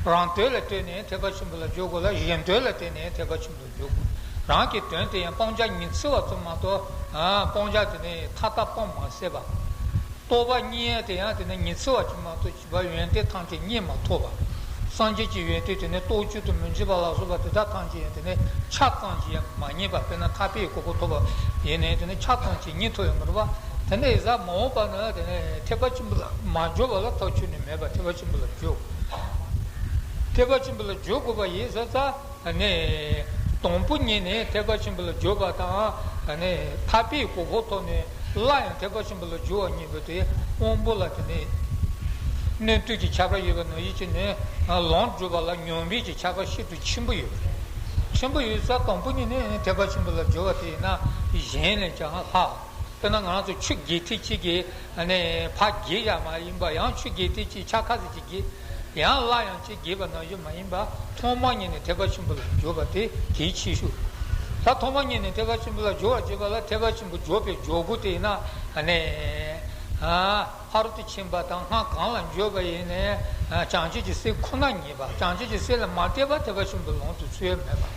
རང་དོན་ལ་བརྟེན་ནས་ཐེག་པ་ཆེན་པོ་ལ་འཇུག་དགོས་ལ། གཞན་དོན་ལ་བརྟེན་ནས་ཐེག་པ་ཆེན་པོ་ལ་འཇུག་དགོས། རང་གི་དོན་དེ་ཡང་སྤང་བྱ་ཉི་ཚེ་བ་ཙམ་མ་གཏོགས། ཨ། སྤང་བྱ་དེ་ནི་མཐའ་དག་སྤངས་མ་ཟད་པ། རྟོགས་པ་གཉིས་དེ་ཡང་དེ་ནི་ཉི་ཚེ་བ་ཅིག་མ་གཏོགས་བྱིས་པ་ཡོན་ཏན་ཐམས་ཅད་རྙེད་མ་ཐུབ་པ། སངས་རྒྱས་ཀྱི་ཡོན་ཏན་དེ་ནི་རྟོགས་བཅས་དང་མི་འབྱེད་པ་ལ་སོགས་པ་དེ་དག་ཐམས་ཅད་ཡང་དེ་ནི་ཆ་ཙམ་གྱིས་ཡང་མ་རྙེད་པ། དཔེར་ན་ཐར་པའི་གོ་འཕང་ཐོབ་པ་ཡིན་ནའི་དེ་ནི་ཆ་ཙམ་གྱིས་རྙེད་ཐུབ་ཡང་མི་རུང་བ། དེ་འདྲ་ཡིན་ཙང་མ་འོངས་པ་ན་དེ་ནི་ཐེག་པ་ཆེན་པོ་ལ་མ་འཇུག་པ་ལ་ཐབས་ཁྱོན་ནས་མེད་པ། ཐེག་པ་ཆེན་པོ་ལ་འཇུག་ཐེག་པ་ཆེན་པོ་ལ་འཇུག་དགོས་པ་ཡིན་ཟེར་ཙང་། ནས་དང་པོ་ཉིད་ནས་ཐེག་པ་ཆེན་པོ་ལ་འཇུག་པ་དང་། ནས་ཐར་པའི་གོ་འཕང་ཐོབ་ནས་སླར་ཡང་ཐེག་པ་ཆེན་པོ་ལ་འཇུག་པ་གཉིས་པོ་དེ་དབང་པོ་ལ་དེ་ནས་གནོན་བསྡུས་ཀྱི་ཁྱད་པར་ཡོད་པ་ནང་བཞིན་གྱི་ནས་ལམ་སྒྲུབ་པ་ལ་ཉམས་པའི་གི་ཁྱད་པར་ཤིན་ཏུ་ཆེན་པོ་ཡོད། ཆེན་པོ་ཡོད་ཙང་དང་པོ་ཉིད་ནས་ཐེག་པ་ཆེན་པོ་ལ་འཇུག་པ་དེ་ཡིན་ན་གཞན་ལས་ཀྱང་ལྷག་དཔེར་ན་ང་རང་ཚོ་ཆུ་རྒྱས་ཐེངས་གཅིག་གིས་ནས་ཕར་རྒྱས་ཡ་མ་ཡིན་པ། ཡང་ཆུ་རྒྱས་ཐེངས་གཅིག་ཆ་ཁ་ཟིག་ཅིག་རྒྱས། ཡང་སླར་ཡང་ཅིག་རྒྱས་པ་ནང་བཞིན་མ་ཡིན་པ། ཐོག་མ་ཉིད་ནས་ཐེག་པ་ཆེན་པོ་ལ་འཇུག་པ་དེ་གལ་ཆེ་ཤོས། ད་ཐོག་མ་ཉིད་ནས་ཐེག་པ་ཆེན་པོ་ལ་འཇུག་པར་བྱེད་པ་ལ་ཐེག་པ་ཆེན་པོ་འཇུག་པའི་འཇུག་སྒོ་དེ་ཡིན་ན། ནས་ཕ་རོལ་ཏུ་ཕྱིན་པ་དང་སྔགས་གང་ལ་འཇུག་པ་ཡིན་ནའི་བྱང་ཆུབ་ཀྱི་སེམས་ཁོ་ན་ཉིད་པ། བྱང་ཆུབ་ཀྱི་སེམས་ལ་མ་བརྟེན་པར་ཐེག་པ་ཆེན་པོའི་ལམ་དུ་ཚུད་ཡ་མེད་པ།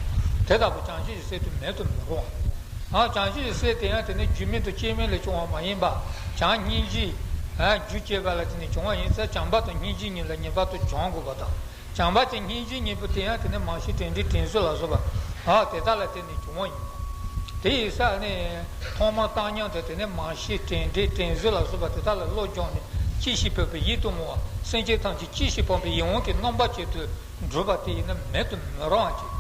དེ་ལྟ་བུ་བྱང་ཆུབ་ཀྱི་སེམས་དེ་མེད་དུ་མི་རུང་བ། ཨ། བྱང་ཆུབ་ཀྱི་སེམས་དེ་ཡང་དེ་ནི་རྒྱུ་མེད་དང་རྐྱེན་མེད་ལས་བྱུང་བ་མ་ཡིན་པ། བྱམས་སྙིང་རྗེ། ཨ། རྒྱུ་བསྐྱེད་པ་ལ་བརྟེན་ནས་བྱུང་བ་ཡིན་ཙང་བྱམས་པ་དང་སྙིང་རྗེ་གཉིས་ལ་ངེས་པར་དུ་སྦྱང་དགོས་པ་དང་། བྱམས་པ་དང་སྙིང་རྗེ་གཉིས་པོ་དེ་ཡང་དེ་ནི་མ་ཤི་དྲན་དྲིན་དྲན་གསོ་ལ་སོགས་པ། ཨ་དེ་དག་ལ་བརྟེན་ནས་བྱུང་བ་ཡིན་པ། དེ་ཡིན་ཙང་ནི་ཐོག་མར་བཏང་སྙོམས་དང་དེ་ནས་མར་ཤེས་དྲན་འདྲེན་དྲན་གཟོ་ལ་སོགས་པ་དེ་དག་ལ་བློ་སྦྱངས་ནས་ཅི་ཞིག་ཕན་པའི་ཡིད་དུ་འོང་བ་སེམས་ཅན་ཐམས་ཅད་ཅི་ཞིག་ཕན་པའི་ཡིད་འོང་གི་རྣམ་པ་ཅན་དུ་གྲུབ་པ་དེ་ཡིན་ན་མེད་དུ་མི་རུང་བ་ཅིག་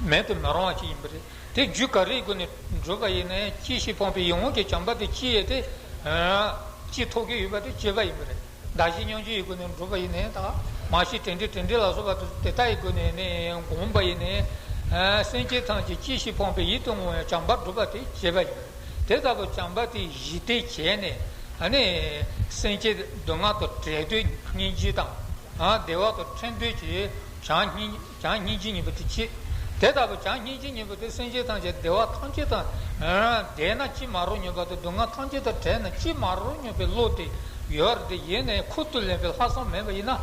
མེད་དུ་མི་རུང་བ་ཅིག་ཡིན་པ་རེད། དེ་རྒྱུ་ག་རེའི་སྒོ་ནས་གྲུབ་པ་ཡིན་ན་ཡང་ཅི་ཞིག་ཕན་པའི་ཡིད་འོང་གི་བྱམས་པ་དེ་སྐྱེས་ཏེ། སྐྱེ་ཐུབ་ཀྱི་ཡོད་པ་དེ་སྐྱེས་པ་ཡིན་པ་རེད། གདགས་གཞི་སྙོམས་འཇུག་གི་སྒོ་ནས་གྲུབ་པ་ཡིན་ནའི་དག་མར་ཤེས་དྲན་འདྲེན་དྲན་འདྲེན་ལ་སོགས་པ་དེ་དག་གི་སྒོ་ནས་ནི་བསྒོམས་པ་ཡིན་ནའི། སེམས་ཅན་ཐམས་ཅད་ཅི་ཞིག་ཕན་པའི་ཡིད་དུ་འོང་བའི་བྱམས་པ་སྒྲུབ་པ་དེ་བྱས་པ་ཡིན། དེ་ལྟ་བུ་བྱམས་པ་དེ་གཞི་བརྟེན་བྱས་ནས་ཨ་ནི་སེམས་ཅན་སྡུག་བསྔལ་དང་བྲལ་འདོད་སྙིང་རྗེ་དང་། བདེ་བ་དང་འཕྲད་འདོད་ཀྱི་བྱམས་སྙིང་བྱམས་སྙིང་རྗེ་གཉིས་པོ་དེ་སྐྱེས། དེ་ལྟ་བུ་བྱམས་སྙིང་རྗེ་གཉིས་པོ་དེ་སེམས་ཅན་ཐམས་ཅད་བདེ་བ་ཐམས་ཅད་དང་། བདེ་ན་ཅི་མ་རུང་སྙམ་པ་དང་སྡུག་བསྔལ་ཐམས་ཅད་དང་བྲལ་ན་ཅི་མ་རུང་སྙམ་པའི་བློ་དེ་ཡོད་རེད་དེ། ཡིན་ནའི་ཁུར་དུ་ལེན་པའི་ལྷག་བསམ་མེད་པ་ཡིན་ན།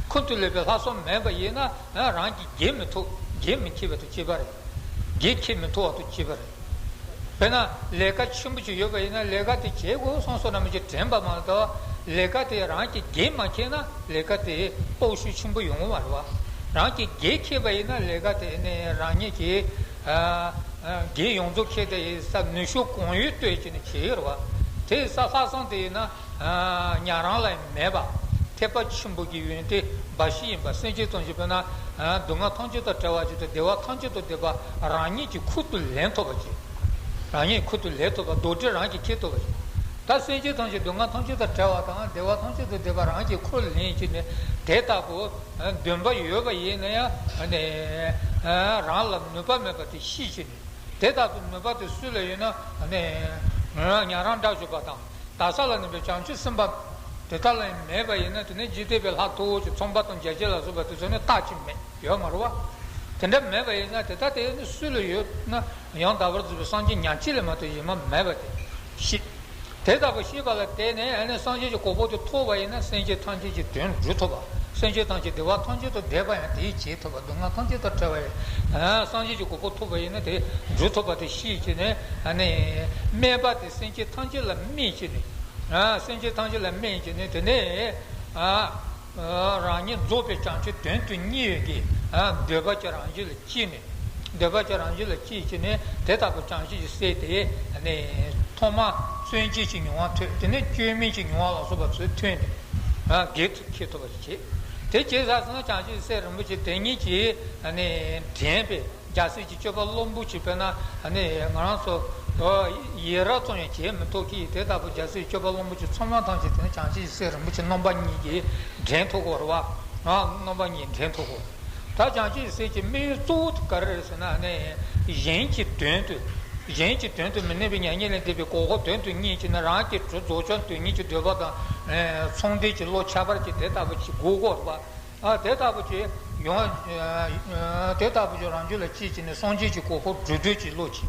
ཁུར་དུ་ལེན་པའི་ལྷག་བསམ་མེད་པ་ཡིན་ན་རང་གིས་བརྒལ་མི་ཐུབ། བརྒལ་མི་ཐུབ་པ་དང་བཅས་པ་རེད། བརྒལ་ཁྱེར་མི་ཐུབ་པ་དང་བཅས་པ་རེད། དཔེར་ན་ལས་ཀ་ཆེན་པོ་ཅིག་ཡོད་པ་ཡིན་ན་ལས་ཀ་དེ་བྱེད་དགོས་བསམ་བསམ་ན་མི་བྱེད་དྲན་པ་མ་གཏོགས་ལས་ཀ་དེ་རང་གིས་བརྒལ་མ་ཁྱེར་ན་ལས་ཀ་དེ་སྟོབས་ཤུགས་ཆེན་པོ་ཡོང་གི་མ་རེད་བ། རང་གིས་བརྒལ་ཁྱེར་པ་ཡིན་ན་ལས་ཀ་དེ་ནི་རང་ཉིད་ཀྱིས་ཨ་ཨ་བརྒལ་ཡོངས་རྫོགས་ཁྱེར་དེ་ཡིན་ས་ནུས་ཤུགས་གང་ཡོད་བཏོན་བྱས་ནས་བྱེད་ཀྱི་རེད་བ། དེ་ཡིན་ས་ལྷག་བསམ་དེ་ཡིན་ན། ཉན་རང་ལ་ཡང་མེད་པ། ཐེག་པ་ཆེན་པོ་གི་ཡོན་ཏན་འབའ་ཞིག་ཡིན་པ། སེམས་ཅན་ཐམས་ཅད་དཔེར་ན། སྡུག་བསྔལ་ཐམས་ཅད་དང་བྲལ་བ་ཅིག་དང་བདེ་བ་ཐམས་ཅད་དང་ལྡན་པ་རང་ཉིད་ཀྱིས་ཁུར་དུ་ལེན་ཐུབ་པ་ཅིག་རང་ཉིད་ཁུར་དུ་ལེན་ཐུབ་པ་རྡོག་ཁྲེས་རང་གིས་ཁྱེར་ཐུབ་པ་ཅིག་ད་སེམས་ཅན་ཐམས་ཅད་སྡུག་བསྔལ་ཐམས་ཅད་དང་བྲལ་བ་དང་བདེ་བ་ཐམས་ཅད་དང་ལྡན་པ་རང་གིས་ཁུར་ལེན་བྱས་ནས་དེ་ལྟ་བུ་འདུན་པ་ཡོད་པ་ཡིན་ན་ཡང་ནས་རང་ལ་ནུས་པ་མེད་པ་དེ་ཤེས་བྱས་ནས། དེ་ལྟ་བུའི་ནུས་པ་དེ་སུ་ལ་ཡོད་ན་ནི། ཉན་རང་དགྲ་བཅོམ་པ་དང་དག་ས་ལ་གནས་པའི་བྱང་ཆུབ་སེམས་དཔའ་དེ་དག་ལ་ཡང་མེད་པ་ཡིན་ན་དེ་ནི་འཇིག་རྟེན་པའི་ལྷ་མཐོ་བོ་ཅིག་ཚངས་པ་དང་རྒྱ་བྱིན་ལ་སོགས་པ་དེ་ཚོ་ནི་རྟག་ཅིག་མེད་ཡོད་མ་རེད་བ། དེ་འདྲ་མེད་པ་ཡིན་ན་དེ་ལྟ་དེ་ནི་སུ་ལ་ཡོད་ན་ཡང་དག་པར་རྫོགས་པའི་སངས་རྒྱས་ཉག་གཅིག་ལས་མ་གཏོགས་གཞན་མ་མེད་པ་དེ་ཤེས། དེ་ལྟ་བུ་ཤེས་པ་ལ་བརྟེན་ནས་ཨ་ནི་སངས་རྒྱས་ཀྱི་གོ་འཕང་དེ་ཐོབ་པ་ཡིན་ན་སེམས་ཅན་ཐམས་ཅད་ཀྱི་དོན་སྒྲུབ་ཐུབ་པ། སེམས་ཅན་ཐམས་ཅད་བདེ་བ་ཐམས་ཅད་དང་ལྡན་པ་ཡང་དེས་བྱེད་ཐུབ་པ། སྡུག་བསྔལ་ཐམས་ཅད་དང་བྲལ་བ་ཡང་སངས་རྒྱས་ཀྱི་གོ་འཕང་ཐོབ་པ་ཡིན་ན་དེ་སྒྲུབ་ཐུབ་པ་དེ་ཤེས་བྱས་ནས་ཨ་ནི་སྨོན་པ་དེ་སེམས་ཅན་ཐམས་ཅད་ལ་སྨིན་བྱས་ནས་སེམས་ཅན་ཐམས་ཅད་ལ་སྨིན་བྱས་ནས་དེ་ནས། རང་ཉིད་རྫོགས་པའི་བྱང་ཆུབ་དོན་དུ་གཉེར་བའི་གི་འདོད་པ་ཅིག་རང་རྒྱུད་ལ་སྐྱེས་ནས། འདོད་པ་ཅིག་རང་རྒྱུད་ལ་སྐྱེས་བྱས་ནས་དེ་ལྟ་བུ་བྱང་ཆུབ་ཀྱི་སེམས་དེ་ནས་ཐོག་མར་མཚོན་བྱེད་ཀྱི་མྱོང་བ་ཐོས། དེ་ནས་བཅོས་མིན་གྱི་མྱོང་བ་ལ་སོགས་པ་ཚུར་ཐོས་ནས་བརྒལ་དུ་ཁྱེར་ཐུབ་པ་ཞིག་བྱེད། དེ་བྱས་ཚར་སོང་ན་བྱང་ཆུབ་ཀྱི་སེམས་རིན་པོ་ཆེ་དེ་ཉིད་ཀྱིས་དྲན་པའི། རྒྱལ་སྲས་ཀྱི་སྤྱོད་པ་བློན་པོ་ཅིག་དཔེར་ན་ནི་ང་རང་ཚོ་ཡི་རང་ཙམ་ཡང་བྱེད་མི་ཐུབ་ཀྱི། དེ་ལྟ་བུ་རྒྱལ་སྲས་ཀྱི་སྤྱོད་པ་བློན་པོ་ཆེ་ཚང་མ་ཐམས་ཅད་དེ་ནི་བྱང་ཆུབ་ཀྱི་སེམས་རིན་པོ་ཆེ་རྣམ་པ་གཉིས་ཀྱིས་འདྲེན་ཐུབ་ཀྱི་ཡོད་རེད་བ། རྣམ་པ་གཉིས་འདྲེན་ཐུབ་ཀྱི་ཡོད། ད་བྱང་ཆུབ་ཀྱི་སེམས་ཀྱི་དམིགས་ཡུལ་གཙོ་བོ་དེ་ག་རེ་རེད་ཟེར་ན་ནི་གཞན་གྱི་དོན་དུ། གཞན་གྱི་དོན་དུ་མི་གནས་པའི་མྱ་ངན་ལས་འདས་པའི་གོ་འཕང་དོན་དུ་གཉེར་བྱས་ནས་རང་གི་གྲུབ་རྫོགས་བྱང་དོན་གཉེར་གྱི་འདོད་པ་དང་མཚུངས་ལྡན་གྱི་བློ་ཁྱད་པར་གྱི་དེ་ལྟ་བུ་ཅིག་དགོས་ཀྱི་ཡོད་རེད་བ། ཨ་དེ་ལྟ་བུ་ཅིག་ཡོང་། དེ་ལྟ་བུ་ཅིག་རང་རྒྱུད་ལ་སྐྱེས་བྱས་ནས་སངས་རྒྱས་ཀྱི་གོ་འཕང་སྒྲུབ་འདོད་ཀྱི་བློ་ཅིག་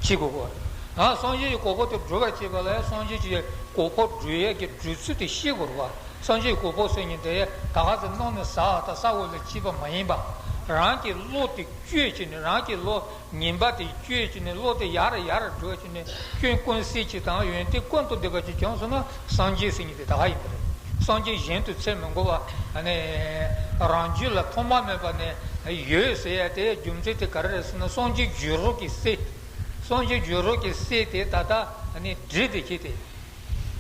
སྐྱེ་དགོས་ཀྱི། ཨ་སངས་རྒྱས་ཀྱི་གོ་འཕང་དེ་སྒྲུབ་པར་བྱེད་པ་ལ་སངས་རྒྱས་ཀྱི་གོ་འཕང་སྒྲུབ་ཡས་ཀྱི་སྒྲུབ་ཚུལ་དེ་ཤེས་དགོས་རེད་བ། སངས་རྒྱས་ཀྱི་གོ་འཕང་ཟེར་མཁན་དེ་ད་ག་ཚོད་གནང་ནས་ཟ་བ་དང་ཟ་དགོས་ལ་བྱེད་པ་མ་ཡིན་པ། རང་གི་བློ་དེ་བཅོས་བྱས་ནས་རང་གི་བློ། ངན་པ་དེ་བཅོས་བྱས་ནས་བློ་དེ་ཡར་ཡར་འགྲོ་བྱས་ནས་སྐྱོན་ཀུན་ཟད་ཅིག་དང་ཡོན་ཏན་ཀུན་ཏུ་ལྡན་པ་ཅིག་བྱུང་སོང་ན་སངས་རྒྱས་ཟེར་མཁན་དེ་ད་ག་ཡིན་པ་རེད། སངས་རྒྱས་གཞན་དུ་འཚོལ་མི་དགོས་པ། ཨ་ནི་རང་རྒྱུད་ལ་ཐོག་མ་མེད་པ་ནས་ཡོད་ཟེར་ཡ་དེ་རྒྱུ་མཚན་དེ་ག་རེ་རེད་ཟེར་ན་སངས་རྒྱས་བརྒྱུད་རོགས་ཀྱི་སྲས། སངས་རྒྱས་བརྒྱུད་རོགས་ཀྱི་སྲས་དེ་ད་ལྟ་ཨ་ནི་བྲིས་ཏེ་ཁྱེར་ཏེ།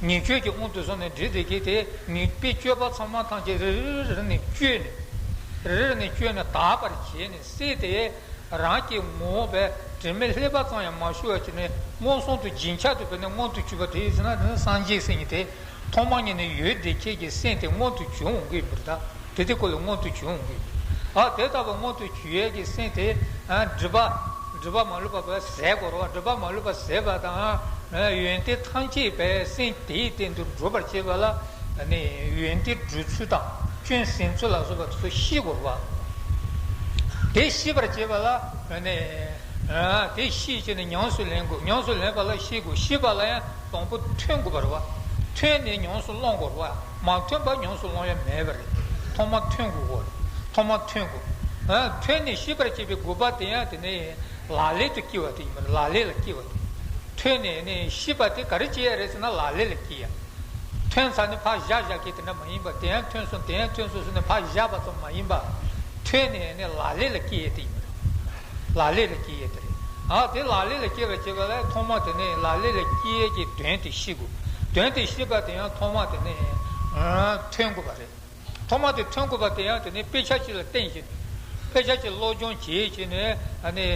ཉེས་སྤྱོད་ཀྱི་དབང་དུ་སོང་ནས་བྲིས་ཏེ་ཁྱེར་ཏེ་ངེས་པའི་སྤྱོད་པ་ཚང་མ་ཐམས་ཅད་རེ་རེ་རེ་རེ་ནས་བཅོས་ནས། རེ་རེ་ནས་བཅོས་ནས་དག་པར་བྱས་ནས་སྲས་དེ། རང་གི་ངོ་བོ་བས་དྲི་མེད་ལྷད་པ་ཙམ་ཡང་མ་ཤོར་བ་བྱས་ནས་མངོན་སུམ་དུ་རྗེན་ཆགས་དུ་བས་ནས་མངོན་དུ་གྱུར་པ་དེ་ཡིན་ཟེར་ན་དེ་ནི་སངས་རྒྱས་ཟེར་མཁན་དེ་ཐོག་མ་ཉིད་ནས་ཡོད་བསྡད་ཁྱེད་ཀྱི་སེམས་དེ་མངོན་དུ་གྱུར་འོང་གི་ཡོད་པ་རེད་ད། དེ་དེ་ཁོ་ལ་མངོན་དུ་གྱུར་འོང་གི་ཡོད། ཨ་དེ་ལྟ་བུ་མངོན་དུ་གྱུར་ཡས་ཀྱི་སེམས་དེ་སྒྲིབ་པ་སྒྲིབ་པ་མ་ལུས་པ་ཟད་དགོས་རེད་བ། སྒྲིབ་པ་མ་ལུས་པ་ཟད་པ་དང་ཡོན་ཏན་ཐམས་ཅད་པའི་སེམས་དེའི་སྟེང་དུ་འགྲུབ་པར་བྱེད་པ་ལ། ནས་ཡོན་ཏན་སྒྲུབ་ཚུལ་དང་སྐྱོན་ཟིན་ཚུལ་ལ་སོགས་པ་དེ་ཚོ་ཤེས་དགོས་པ། དེ་ཤེས་པར་བྱེད་པ་ལ་ནས་དེ་ཤེས་བྱས་ནས་ཉམས་སུ་ལེན་དགོས། ཉམས་སུ་ལེན་པ་ལ་ཤེས་དགོས། ཤེས་པ་ལ་ཡང་དང་པོ་ཐོན་དགོས་པ་རེད་བ། ཐོན་ནས་ཉམས་སུ་བླང་དགོས་རེད་བ། མ་ཐོན་པ་ཉམས་སུ་བླང་ཡ་མེད་པ་རེད། ཐོག་མ་ཐོན་དགོས་གོ། ཐོག་མ་ཐོན་དགོས། ཐོན་ནས་ཤེས་པར་བྱེད་པའི་དགོས་པ་དེ་ཡང་དེ་ནས་ལག་ལེན་དུ་སྐྱེལ་བ་དེ་ཡིན་པ་རེད། ལག་ལེན་ལ་སྐྱེལ་བ་དེ། ཐོན་ནས་ནས་ཤེས་པ་དེ་ག་རེ་བྱེད་ཡ་རེད་ཟེར་ན་ལག་ལེན་ལ་སྐྱེལ་ཡ། ཐོན་ཚར་ནས་ཕར་བཞག་བཞག་གི་དེ་འདྲ་མ་ཡིན་པ། དེ་ཡང་ཐོན་སོང་དེ་ཡང་ཐོན་སོང་ཟེར་ནས་ཕར་བཞག་པ་ཙམ་མ་ཡིན་པ། ཐོན་ནས་ནས་ལག་ལེན་ལ་སྐྱེལ་ཡས་དེ་ཡིན་ ལག་ལེན་ལ་སྐྱེལ་ཡས་དེ་རེད། ཨ་དེ་ལག་ལེན་ལ་སྐྱེལ་བ་བྱེད་པ་ལ་ཐོག་མ་དེ་ནས་ལག་ལེན་ལ་སྐྱེལ་ཡས་ཀྱི་དོན་དེ་ཤེས་དགོས། དོན་དེ་ཤེས་པ་དེ་ཡང་ཐོག་མ་དེ་ནས་ཨ་ཐོན་དགོས་པ་རེད། ཐོག་མ་དེ་ཐོན་དགོས་པ་དེ་ཡང་དེ་ནས་དཔེ་ཆ་གཅིག་ལ་བརྟེན་བྱས་ནས། དཔེ་ཆ་གཅིག་སློབ་སྦྱོང་བྱས་བྱས་ནས་ཨ་ནི་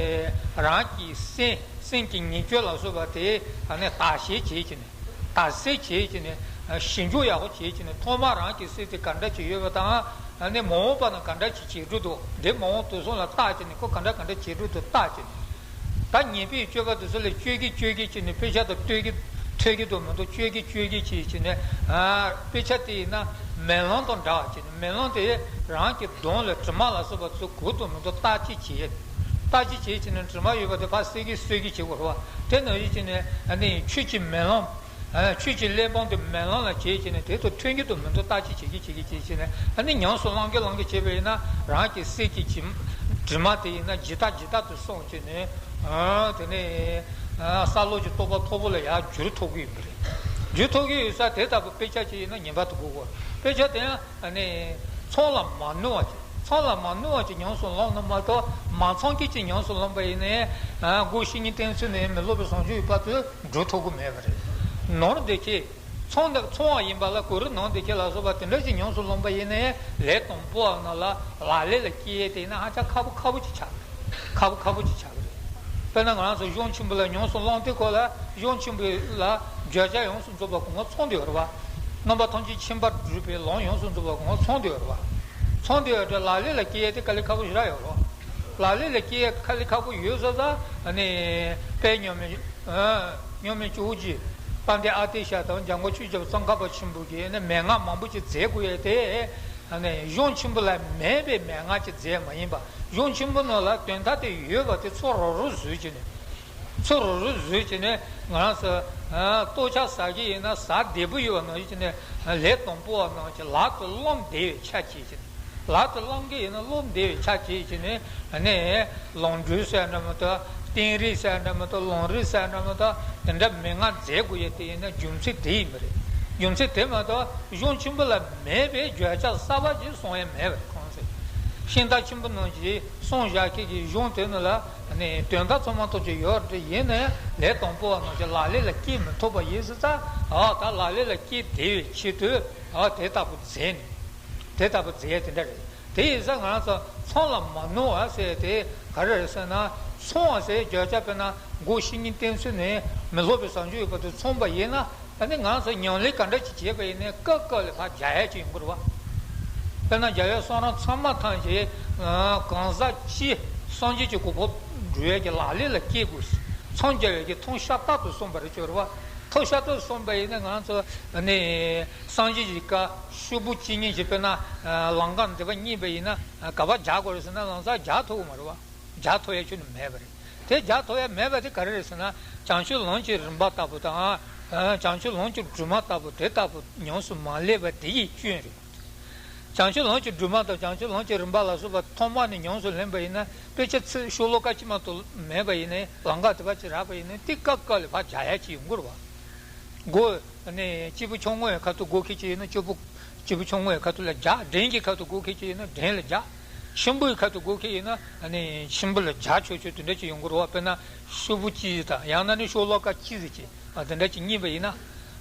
རང་གི་སེམས་སེམས་ཀྱི་ཉེས་སྤྱོད་ལ་སོགས་པ་དེ་ཨ་ནི་བརྟག་དཔྱད་བྱས་བྱས་ནས། བརྟག་དཔྱད་བྱས་བྱས་ནས་ཞིབ་འཇུག་ཡག་པོ་བྱས་བྱས་ནས། ཐོག་མ་རང་གི་སེམས་དེ་ག་འདྲ་ཅིག་ཡོད་པ་དང་། ཨ་ནི་མ་འོངས་པ་ན་ག་འདྲ་ཅིག་བྱེད་འགྲོ་འདུག་འདི་མ་འོངས་དུས་གསུམ་ལ་བརྟག་བྱས་ནས་ཁོ་ག་འདྲ་ག་འདྲ་བྱེད་འགྲོ་འདུག་བརྟག་བྱས་ནས། ད་ཉེས་པའི་སྤྱོད་པ་དེ་ཚོ་ལ་བཅོས་ཀྱི་བཅོས་ཀྱི་བྱས་ནས། དཔེ་ཆ་དང་ལྟོས་ཀྱི་ཐོས་ཀྱི་འདུག་མི་འདུག་བཅོས་ཀྱི་བཅོས་ཀྱི་བྱས་བྱས་ནས། ཨ་དཔེ་ཆ་དེ་ཡིན་ན་མེ་ལོང་དང་འདྲ་བ་བྱས་ནས། མེ་ལོང་དེ་རང་གི་གདོང་ལ་དྲི་མ་ལ་སོགས་པ་ཚོ་གོ་འདུག་མི་འདུག་བརྟག་དཔྱད་བྱས། བརྟག་དཔྱད་བྱས་བྱས་ནས་དྲི་མ་ཡོད་པ་དེ་ཕར་སེལ་གྱི་གསོད་ཀྱི་བྱེད་དགོས་རེད་བ། དེ་ནང་བཞིན་བྱས་ནས་ཨ་ནི་ཆོས་ཀྱི་མེ་ལོང་། ཆོས་ཀྱི་གླེགས་བམ་དེ་མེ་ལོང་ལ་བྱས་བྱས་ནས། དེ་དང་མཐུན་གྱི་འདུག་མི་འདུག་བརྟག་དཔྱད་བྱེད་ཀྱི་བྱེད་ཀྱི་བྱེད་བྱས་ནས། ཨ་ནི་ཉམས་སུ་བླང་གི་བླང་གི་བྱས་པ་ཡིན་ན། རང་གི་སེམས་ཀྱི་དྲི་མ་དེ་ཡིན་ན་ཇི་ལྟ་ཇི་ལྟར་དུ་སོང་བྱས་ནས། དེ་ནས་ས་ལོགས་ཀྱི་རྟོགས་པ་མཐོ་པོ་ལ་ཡར་འགྱུར་ཐུབ་ཀྱི་ཡོད་པ་རེད། འགྱུར་ཐུབ་ཀྱི་ཡོད་ས་དེ་ལྟ་བུ་དཔེ་ཆ་ཅིག་ཡིན་ན་ངེས་པར་དུ་དགོས་དགོས། དཔེ་ཆ་དེ་ཡང་ཨ་ནི་ཚོང་ལ་མ་གནོད་པ་ཅིག་ཚོང་ལ་མ་གནོད་པ་ཅིག་ཉམས་སུ་བླངས་ན་མ་གཏོགས། མ་ཚང་གི་ཅིག་ཉམས་སུ་བླངས་པ་ཡིན་ན། སྒོ་བཤེས་གཉེན་བསྟེན་ཚུལ་ནས་མི་སློབ་པའི་བཟང་སྤྱོད་ཡོད་པ་དེ་འགྲོ་ཐུབ་ཀྱི་མེད་པ་རེད། ནོར་འདི་ཁྱེད་ཚོང་འདི་ཚོང་བ་ཡིན་པ་ལ་གོ་རིམ་ནོར་འདི་ཁྱེད་ལ་སོགས་པ་དེ་འདྲ་ཅིག་ཉམས་སུ་བླངས་པ་ཡིན་ན། ལས་དང་པོ་བ་ནང་ལ་ལག་ལེན་ལ་སྐྱེལ་ཡས་དེ་ཡིན་ན་ཧ་ཅང་ཁག་པོ་ཁག་པོ་ཅིག་ཆགས། ཁག་པོ་ཁག་པོ་ཅིག་ཆགས་ཀྱི་རེད། དཔེར་ན་ང་རང་ཚོ་གཞུང་ཆེན་པོ་ལ་ཉམས་སུ་བླངས་དུས་སྐབས་ལ། གཞུང་ཆེན་པོ་ལ་བརྗོད་བྱ་ཡོངས་སུ་རྫོགས་པ་གོ་ང་ཚང་དུ་ཡོད་རེད་བ། རྣམ་པ་ཐམས་ཅད་མཁྱེན་པར་གྱུར་པའི་ལམ་ཡོངས་སུ་རྫོགས་པ་གོ་ང་ཚང་དུ་ཡོད་རེད་བ། ཚང་དུ་ཡོད་དུས་ལག་ལེན་ལ་སྐྱེལ་ཡས་དེ་དཀའ་ལས་ཁག་པོ་ཞེ་དྲག་ཡོད་རེད་བ། ལག་ལེན་ལ་སྐྱེལ་ཡས་དཀའ་ལས་ཁག་པོ་ཡོད་ས་ད་ཨ་ནི་དཔལ་མཉམ་མེད་མཉམ་མེད་ཇོ་བོ་རྗེ་དཔལ་ལྡན་ཨ་ཏི་ཤ་དང་འཇམ་མགོན་ཆོས་རྒྱལ་གཙང་ཁ་པ་ཆེན་པོ་གིས་ནི་མན་ངག་མང་པོ་ཅིག་མཛད་དགོས་ཡས་དེ། ཨ་ནི་གཞུང་ཆེན་པོ་ལ་མེད་པའི་མན་ངག་ཅིག་མཛད་མ་ཡིན་པ། གཞུང་ཆེན་པོ་ནང་ལ་དོན་དག་དེ་ཡོད་པ་དེ་ཚོ་རང་རང་བཟོས་བྱས་ནས། ཚོ་རང་རང་བཟོས་བྱས་ནས་ང་རང་ཚོ་ལྟོ་ཆས་ཟ་གི་ཡིན་ན་ཟ་བདེ་པོ་ཡོད་པ་ནང་བཞིན་བྱས་ནས། ལས་དང་པོ་བ་ནང་བཞིན་ལག་ཏུ་བླངས་བདེ་བའི་ཆ་བྱས་བྱས་ནས། ལག་ཏུ་བླངས་ཀྱི་ཡིན་ན་བླངས་བདེ་བའི་ཆ་བྱས་བྱས་ནས། ཨ་ནི་ལམ་འགྲོ་ཟེར་འདྲ་མ་གཏོགས། བསྟན་རིག་ཟེར་འདྲ་མ་གཏོགས། ལམ་རིམ་ཟེར་འདྲ་མ་གཏོགས། དེ་འདྲ་མན་ངག་མཛད་དགོས་ཡས་དེ་ཡིན་ན་རྒྱུ་མཚན་དེ་ཡིན་པ་རེད། རྒྱུ་མཚན་དེ་མ་གཏོགས་གཞུང་ཆེན་པོ་ལ་མེད་པའི་བརྗོད་བྱ་གསར་པ་ཅིག་གསུང་ཡས་མེད་པ་རེད། གང་ཟེར། ཤིང་རྟ་ཆེན་པོ་རྣམས་ཀྱིས་གསུངས་བཞག་མཁན་གྱི་གཞུང་དེ་ནང་ལ་ནི་དོན་དག་ཚང་མ་ཐོག་ཅིག་ཡོད་རེད། ཡིན་ན་ཡང་ལས་དང་པོ་བ་རྣམས་ཀྱིས་ལག་ལེན་ལ་སྐྱེལ་མི་ཐུབ་པ་ཡིན་ཙང་། ཨ་ད་ལག་ལེན་ལ་སྐྱེལ་བདེ་བའི་ཆེད་དུ་ཨ་དེ་ལྟ་བུ་མཛད་ནས། དེ་ལྟ་བུ་མཛད་དེ་འདྲ་རེད། དེ་ཡིན་ཙང་ང་རང་ཚོ་ཚོང་ལ་མ་གནོད་པ་ཟེར་དེ་ག་རེ་རེད་ཟེར་ན། ཚོང་བ་ཟེར་བརྗོད་བྱ་དཔེར་ན་སྒོ་བཤེས་གཉེན་བསྟེན་ཚུལ་ནས་མི་སློབ་པའི་བཟང་སྤྱོད་ཡོད་པ་དེ་ཚོང་པ་ཡིན་ན། ཨ་ནི་ང་ཚོ་ཉམས་ལེན་ག་འདྲ་ཅིག་བྱས་པ་ཡིན་ནའི་སྐབས་སྐབས་ལ་ཕར་རྒྱག་ཡ་ཅིག་ཡོང་གི་རེད་བ། དཔེར་ན་རྒྱལ་བའི་གསུང་རབ་ཚང་མ་ཐམས་ཅད་གང་ཟག་སྤྱིའི་སངས་རྒྱས་ཀྱི་གོ་འཕང་འགྲུབ་ཡས་ཀྱི་ལག་ལེན་ལ་སྐྱེལ་དགོས། འཚང་རྒྱ་བའི་གི་ཐབས་ཤ་སྟག་ཏུ་གསུངས་པ་རེད་ཅོ་རེད་བ། ཐབས་ཤ་སྟག་ཏུ་གསུངས་པ་ཡིན་ན་ང་ཚོ་ནི་སངས་རྒྱས་ཀྱི་བཀའ་ཤོག་བུ་གཅིག་གཉིས་ཀྱི་དཔེར་ན་ལམ་ཁ་འདི་པ་རྙེད་པ་ཡིན་ན་ག་པར་རྒྱག་དགོས་རེད་ཟེར་ན། ལམ་སང་རྒྱག་ཐུབ་ཀྱི་མ་རེད་བ། རྒྱག་ཐུབ་ཡ་ཁྱོན་ནས་མེད་པ་རེད། དེ་རྒྱག་ཐུབ་ཡ་མེད་པ་དེ་ག་རེ་རེད་ཟེར་ན། བྱང་ཆུབ་ལམ་གྱི་རིམ་པ་ལྟ་བུ་དང་། བྱང་ཆུབ་ལམ་གྱི་སྒྲོན་མ་ལྟ་བུ་དེ་ལྟ་བུ་ཉམས་སུ་མ་ལེན་པ་དེ་ཡི་སྐྱོན་རེད། བྱང་ཆུབ་ལམ་གྱི་སྒྲོན་མ་དང་བྱང་ཆུབ་ལམ་གྱི་རིམ་པ་ལ་སོགས་པ་ཐོག་མ་ནས་ཉམས་སུ་ལེན་པ་ཡིན་ན། དཔེ་ཆ་ཚིག་ཤོ་ལོ་ཀ་གཅིག་མ་གཏོགས་མེད་པ་ཡིན་ན། ལམ་ཁ་དེ་པ་ཅིག་རག་པ་ཡིན་ན། དེ་སྐབས་སྐབས་ལ་ཕར་རྒྱག་ཡ་ཅིག་ཡོང་གི་རེད་བ། སྒོ་ནས་སྐྱེས་བུ་ཆུང་ངུའི་ཁ་ཐུག་སྒོ་ཁྱེར་གྱི་ཡིན་ན། སྐྱེས་བུ་སྐྱེས་བུ་ཆུང་ངུའི་ཁ་ཐུག་ལ་རྒྱག་འགྲན་གྱི་ཁ་ཐུག་སྒོ་ཁྱེར་གྱི་ཡིན་ན་འགྲན་ལ་རྒྱག་ཆེན་པོའི་ཁ་ཐུག་སྒོ་ཁྱེར་ཡིན་ན་ནི་ཆེན་པོ་ལ་རྒྱག་ཆོག་ཆོག་དེ་འདྲ་ཅིག་ཡོང་གི་རེད་བ། དཔེར་ན་ཤོག་བུ་གཅིག་དང་། ཡང་ན་ནི་ཤོ་ལོ་ཀ་གཅིག་ཟེར་གྱི་ཨ་དེ་འདྲ་ཅིག་རྙེད་པ་ཡིན་ན།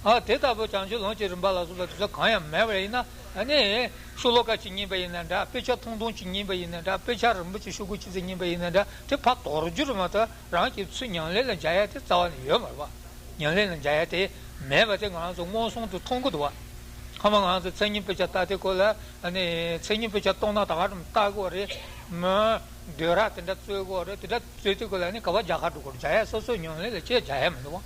ཨ་དེ་ལྟ་བུ་བྱང་ཆུབ་ལམ་གྱི་རིམ་པ་ལ་སོགས་པ་དེ་ཚོ་གང་ཡང་མེད་པ་ཡིན་ན། ཨ་ནི་ཤོ་ལོ་ཀ་གཅིག་རྙེད་པ་ཡིན་ན་འདྲ། དཔེ་ཆ་ཐུང་ཐུང་གཅིག་རྙེད་པ་ཡིན་ན་འདྲ། དཔེ་ཆ་རིན་པོ་ཆེ་ཤོག་གུ་གཅིག་ཙམ་རྙེད་པ་ཡིན་ན་འདྲ། དེ་ཕར་དོར་རྒྱུ་རེད་མ་གཏོགས། རང་གི་ཚུར་ཉམས་ལེན་ལ་འཇགས་ཡ་དེ་རྩ་བ་ནས་ཡོད་མ་རེད་བ། ཉམས་ལེན་ལ་འཇགས་ཡ་དེ་མེད་པ་དེ་ང་རང་ཚོ་མངོན་སུམ་དུ་མཐོང་གི་འདུག་བ། ཁ་མ་ང་རང་ཚོ་མཚན་ཉིད་དཔེ་ཆ་ལྟ་དུས་སྐབས་ལ། ཨ་ནི་མཚན་ཉིད་དཔེ་ཆ་གཏོང་ན་ད་ག་རང་ལྟ་དགོས་རེད། མོ་འདོད་ར་དེ་འདྲ་རྩོད་དགོས་རེད། དེ་འདྲ་རྩོད་དུས་སྐབས་ལ་ནི་ག་པར་རྒྱག་ག་འགྲོ་དགོས་རེད། རྒྱག་ཡ་སོ་སོའི་ཉམས་ལེན་ལ་ཅིག་རྒྱག་ཡ་མི་འདུག་བ།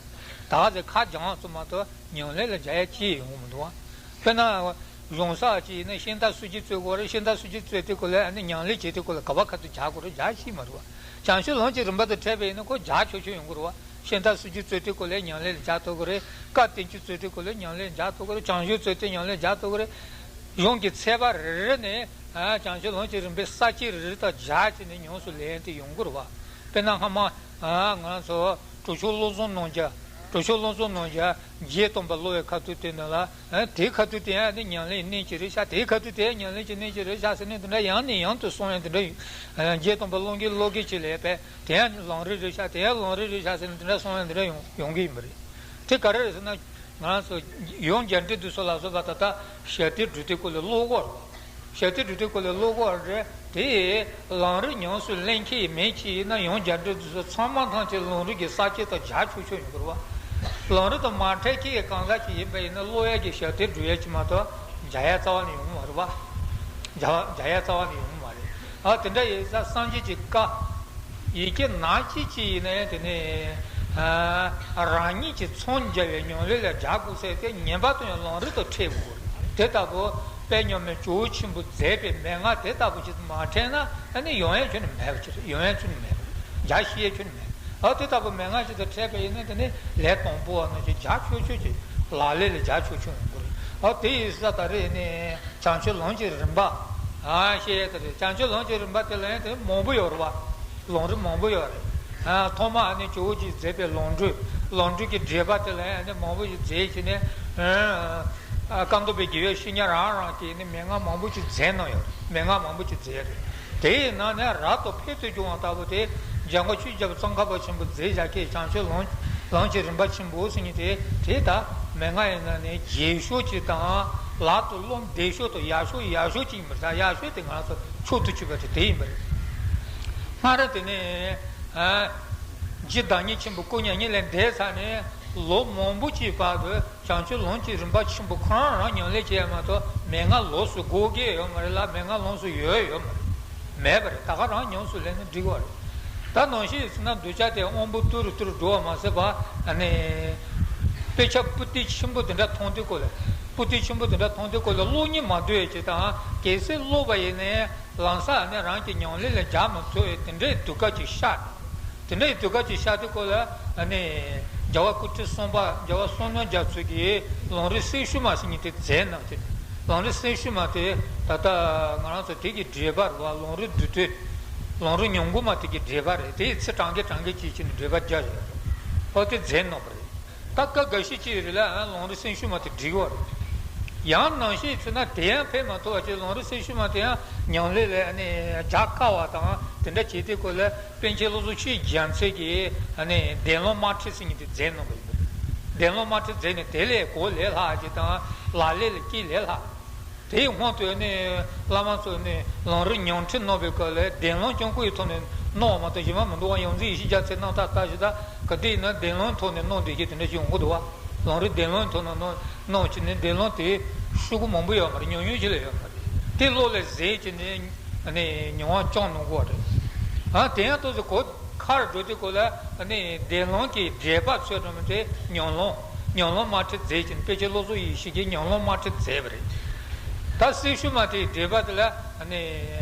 ད་ག་ཚོད་ཁ་སྦྱངས་ཙམ་མ་གཏོགས་ཉམས་ལེན་ལ་རྒྱག་ཡ་ཅིག་ཡོང་གི་མི་འདུག་བ། དཔེར་ན། གཞུང་ས་ཅིག་ཡིན་ན་ཤིང་རྟ་སུ་གཅིག་རྩོད་དགོས་རེད། ཤིང་རྟ་སུ་གཅིག་རྩོད་དུས་སྐབས་ལ་ཨ་ནི་ཉམས་ལེན་བྱེད་དུས་སྐབས་ལ་ག་པར་ཁ་ཐུག་རྒྱག་དགོས་རེད། རྒྱག་ཤེས་མ་རེད་བ། བྱང་ཆུབ་ལམ་གྱི་རིམ་པ་དང་འཕྲད་པ་ཡིན་ན་ཁོ་རྒྱག་ཆོག་ཆོག་ཡོང་གི་རེད་བ། ཤིང་རྟ་སུ་གཅིག་རྩོད་དུས་སྐབས་ལ་ཉམས་ལེན་རྒྱག་ཐུབ་ཀྱི་རེད། བཀའ་བསྟན་བཅོས་རྩོད་དུས་སྐབས་ལ་ཉམས་ལེན་རྒྱག་ཐུབ་ཀྱི་རེད། བྱང་ཆུབ་རྩོད་དུས་ཉམས་ལེན་རྒྱག་ཐུབ་ཀྱི་རེད། གཞུང་གི་ཚད་པ་རེ་རེ་ནས་ཨ་བྱང་ཆུབ་ལམ་གྱི་རིམ་པའི་ས་བཅད་རེ་རེ་དང་སྦྱར་བྱས་ནས་ཉམས་སུ་ལེན་དེ་ཡོང་གི་རེད་བ། དཔེར་ན་སྔ་མ་ཨ་ང་ཚོ་གྲུབ་ཆོས་བློ་བཟང་རྣམ་རྒྱལ། གྲོགས་མཆོག་བློ་བཟང་རྣམ་རྒྱལ་བརྒྱད་སྟོང་པ་ཀློག་པའི་ཁ་ཐུག་དེ་ནང་ལ། ཨ། དེའི་ཁ་ཐུག་དེ་ཡང་ནི་ཉམས་ལེན་གནད་ཅིག་རེད་ཤག་དེའི་ཁ་ཐུག་དེ་ཡང་ཉམས་ལེན་གྱི་གནད་ཅིག་རེད་ཤག་ཟེར་ནས་དེ་འདྲ་ཡང་ནས་ཡང་དུ་གསུང་ཡང་དེ་འདྲ། ཨ། བརྒྱད་སྟོང་པ་ཀློག་གིན་ཀློག་གིན་ཅིག་ལས་པས་དེ་ཡང་ལམ་རིམ་རེད་ཤག་དེ་ཡང་ལམ་རིམ་རེད་ཤག་ཟེར་ནས་དེ་འདྲ་གསུང་ཡང་དེ་འདྲ་ཡོང་ཡོང་གི་ཡིན་པ་རེད། དེ་ག་རེ་རེད་ཟེར་ན། ང་རང་ཚོ་ཡང་རྒྱ་འགྲེལ་བསྡུས་གསུམ་ལ་སོགས་པ་ད་ལྟ་ཞབས་བརྟན་སྒྲུབ་སྡེའི་སྐོར་ལ་ཀློག་གི་ཡོད་རེད། ཞབས་བརྟན་སྒྲུབ་སྡེའི་སྐོར་ལ་ཀློག་གི་ཡོད་རེད། དེ་ལམ་རིམ་ཉམས་སུ་ལེན་མཁན་མེད་ཅིག་ཡིན་ན། ཡང་རྒྱ་འགྲེལ་བསྡུས་གསུམ་ཚང་མ་ཐམས་ཅད་ལམ་རིམ་གྱི་ས་བཅད་དང་སྦྱར་ཆོག་ཆོག་ཡོང་གི་རེད་བ། ལམ་རིམ་དང་མ་འཕྲད་མཁན་གྱི་གང་ཟག་ཅིག་ཡིན་པ་ཡིན་ན། ཀློག་ཡག་གི་ཞབས་བརྟན་སྒྲུབ་ཡག་ཅིག་མ་གཏོགས་སྦྱར་ཡག་རྩ་བ་ནས་ཡོང་གི་མ་རེད་བ། སྦྱར་སྦྱར་ཡག་རྩ་བ་ནས་ཡོང་གི་མ་རེད། ཨ། དེ་འདྲ་ཡིན་ཙང་སངས་རྒྱས་ཀྱི་བཀའ། ཡི་གེ་ནང་གཅིག་གཅིག་ཡིན་ན་ཡང་དེ་ནི། ཨ། རང་ཉིད་ཀྱིས་མཚམས་སྦྱར་བའི་ཉམས་ལེན་ལ་སྦྱར་དགོས་ཟེར་ཏེ། ངེས་པར་དུ་ཡང་ལམ་རིམ་དང་འཕྲད་དགོས། དེ་ལྟ་བུ་དཔལ་མཉམ་མེད་ཇོ་བོ་ཆེན་པོས་མཛད་པའི་མན་ངག་དེ་ལྟ་བུ་ཞིག་མ་འཕྲད་ན། ཨ་ནི་ཡོང་ཡག་ཁྱོན་ནས་མེད་པ་ཅིག་རེད། ཡོང་ཡག་ཁྱོན་ནས་མེད་པ། སྦྱར་ཤེས་ཡག་ཁྱོན་ནས་མེད་པ། ཨ། དེ་ལྟ་བུ་མན་ངག་ཅིག་དང་འཕྲད་པ་ཡིན་ན་དེ་ནི་ལས་དང་པོ་བ་ནང་བཞིན་སྦྱར་ཆོག་ཆོག་ཅིག་ལག་ལེན་ལ་སྦྱར་ཆོག་ཆོག་ཡོང་གི་རེད། ཨ། དེ་ཡིན་ཙང་ད་རེས་ནི། བྱང་ཆུབ་ལམ་གྱི་རིམ་པ། ཨ། བཤད་ཡས་དེ་རེད། བྱང་ཆུབ་ལམ་གྱི་རིམ་པ་དེ་ལ་ཡང་དེ་མང་པོ་ཡོད་རེད་བ། ལམ་རིམ་མང་པོ་ཡོད་རེད། ཨ། ཐོག་མ་ཨ་ནི་ཇོ་བོ་རྗེས་མཛད་པའི་ལམ་འགྲོས། ལམ་འགྲོས་ཀྱི་འགྲེལ་པ་དེ་ལ་ཡང་ནི་མང་པོ་ཞིག་མཛད་བྱས་ནས། ཨ། བཀའ་གདམས་པའི་དགེ་བའི་བཤེས་གཉེན་རང་རང་གིས་ནི་མན་ངག་མང་པོ་ཞིག་མཛད་གནང་ཡོད་རེད། མན་ངག་མང་པོ་ཞིག་མཛད་རེད། དེའི་ནང་ནས་རབ་ཏུ་ཕེབས་བསུ་བྱུང་བ་ལྟ་བུ་དེ། འཇམ་མགོན་ཆོས་རྒྱལ་ཙོང་ཁ་པ་ཆེན་པོས་མཛད་བཞག་མཁན་བྱང་ཆུབ་ལམ་ལམ་གྱི་རིམ་པ་ཆེན་པོ་ཟེར་མཁན་དེ། དེ་ད་མན་ངག་ཡིན་ན་ནི་རྒྱས་ཤོས་ཅིག་དང་། ལག་ཏུ་བླང་བདེ་ཤོས་དང་། ཡག་ཤོས་ཡག་ཤོས་ཅིག་ཡིན་པ་རེད། ད་ཡག་ཤོས་དེ་ང་རང་ཚོ་མཆོག་ཏུ་གྱུར་པ་དེ་དེ་ཡིན་པ་རེད། སྔར་དེ་ནས། ཨ། རྗེ་བདག་ཉིད་ཆེན་པོ་སྐུ་མྱ་ངན་ལས་འདས་ཚར་ནས་ལོ་མང་པོ་ཅིག་བར་དུ་བྱང་ཆུབ་ལམ་གྱི་རིམ་པ་ཆེན་པོ་ཁོ་རང་རང་ཉམས་ལེན་བྱས་ཡ་མ་གཏོགས། མན་ངག་ལོགས་སུ་དགོས་ཀྱི་ཡོད་མ་རེད་ལ། མན་ངག་ལོགས་སུ་ཡོད་ཡོད་མ་རེད། མེད་པ་རེད། ད་ག་རང་ཉམས་སུ་ལེན་ན་འགྲིག་པ་རེད། ད་ནང་བཞིན་ཟེར་ན་གདུལ་བྱ་དེ་དབང་པོ་ཏུ་རུ་ཏུ་རུ་འགྲོ་བ་མ་ཟད་པ། ཨ་ནི། དཔེ་ཆ་པོ་ཏི་ཆེན་པོ་དེ་འདྲ་མཐོང་དུས་སྐབས་ལ། པོ་ཏི་ཆེན་པོ་དེ་འདྲ་མཐོང་དུས་སྐབས་ལ་ཀློག་སྙིང་མ་འདོད་ཡ་ཅིག་དང་། གལ་སྲིད་ཀློག་པ་ཡིན་ནའི་ལམ་སང་ཨ་ནི་རང་གི་ཉམས་ལེན་ལ་སྦྱར་མ་ཐུབ་པའི་དེ་འདྲའི་དུས་སྐབས་ཅིག་ཤར། དེ་འདྲའི་དུས་སྐབས་ཅིག་ཤར་དུས་སྐབས་ལ། ཨ་ནི། རྒྱལ་བ་སྐུ་ཕྲེང་གསུམ་པ་རྒྱལ་བ་བསོད་ནམས་རྒྱ་མཚོ་གིས་ལམ་རིམ་སེང་ཤུལ་མ་ཟེར་མཁན་དེ་མཛད་གནང་སྟེ། ལམ་རིམ་སེང་ཤུལ་མ་དེ་ད་ལྟ་ང་རང་ཚོ་དེ་གི་འགྲེལ་པ་རེད་བ། ལམ་རིམ་བསྡུས་དོན། ལམ་རིམ་ཉམས་མགུར་མ་དེ་གི་འགྲེལ་པ་རེད། དེ་ཡི་ཚིག་གྲངས་ཀའི་གྲངས་ཀའི་བྱས་བྱས་ནས་འགྲེལ་པ་རྒྱག་ཡོད་རེད། ཨོ། དེ་མཛད་གནང་བ་རེད། ད་སྐབས་འགའ་ཤས་ཅིག་རེད་ལ། ལམ་རིམ་སེང་ཤུལ་མ་དེ་འགྲིག་པ་རེད། ཡང་ནང་བཞིན་བྱས་ན་དེ་ཡང་ཕན་མ་ཐོགས་པ་ཅིག་ལམ་རིམ་སེང་ཤུལ་མ་དེ་ཡང་ཉམས་ལེན་ལ་ཨ་ནི་རྒྱག་དཀའ་བ་དང་། དེ་འདྲ་བྱེད་དུས་སྐབས་ལ་པཎ་ཆེན་བློ་བཟང་ཆོས་རྒྱལ་མཚན་གྱིས་ཨ་ནི་བདེན་ལམ་དམར་ཁྲིད་ཟེར་མཁན་དེ་མཛད་གནང་བ་ཡིན་པ་རེད། བདེན་ལམ་དམར་ཁྲིད་མཛད་ནས་དེ་ལས་གོ་ལས་སླ་ཅིག་དང་། ལག་ལེན་ལ་སྐྱེལ་ལས་སླ། དེའི་སྔོན་དུ་ནི་བླ་མ་ཚོས་ནི་ལམ་རིམ་ཉམས་ཁྲིད་གནང་བའི་སྐབས་ལ་བདེན་ལམ་རྐྱང་པའི་ཐོག་ནས་གནང་བ་མ་གཏོགས་གཞན་པ་མི་འདུག་པ། ཡོངས་འཛིན་ཡེ་ཤེས་རྒྱལ་མཚན་རྣམ་ཐར་ལྟ་ཞིག་ད་ག་དེ་ཡིན་ན་བདེན་ལམ་ཐོག་ནས་གནང་བསྡད་ཀྱི་དེ་འདྲ་ཞིག་ཡོང་གི་འདུག་པ། ལམ་རིམ་བདེན་ལམ་ཐོག་ནས་གནང་གནང་བྱས་ནས་བདེན་ལམ་དེ་ཤོག་གུ་མང་པོ་ཡོད་མ་རེད། ཉུང་ཉུང་ཞིག་ལས་ཡོད་མ་རེད། དེ་བློ་ལ་ཟིན་བྱས་ནས་ནི་ཉམས་པ་བཅངས་གནང་དགོས་པ་རེད། ཨ། དེ་ཡང་ཏོག་ཙམ་གོ་ཁར་འགྲོ་དུས་སྐབས་ལ་ནི་བདེན་ལམ་གྱི་འགྲེལ་པ་ཚོས་གྲུབ་མི་དེ་ཉམས་ལམ། ཉམས་ལམ་དམར་ཁྲིད་མཛད་ཅིང་། དཔེ་ཆ་བློ་བཟང་ཡེ་ཤེས་ཀྱིས་ཉམས་ལམ་དམར་ཁྲིད་མཛད་པ་རེད། ད་སེང་ཤུལ་མ་དེའི་འགྲེལ་པ་དེ་ལ་ནི།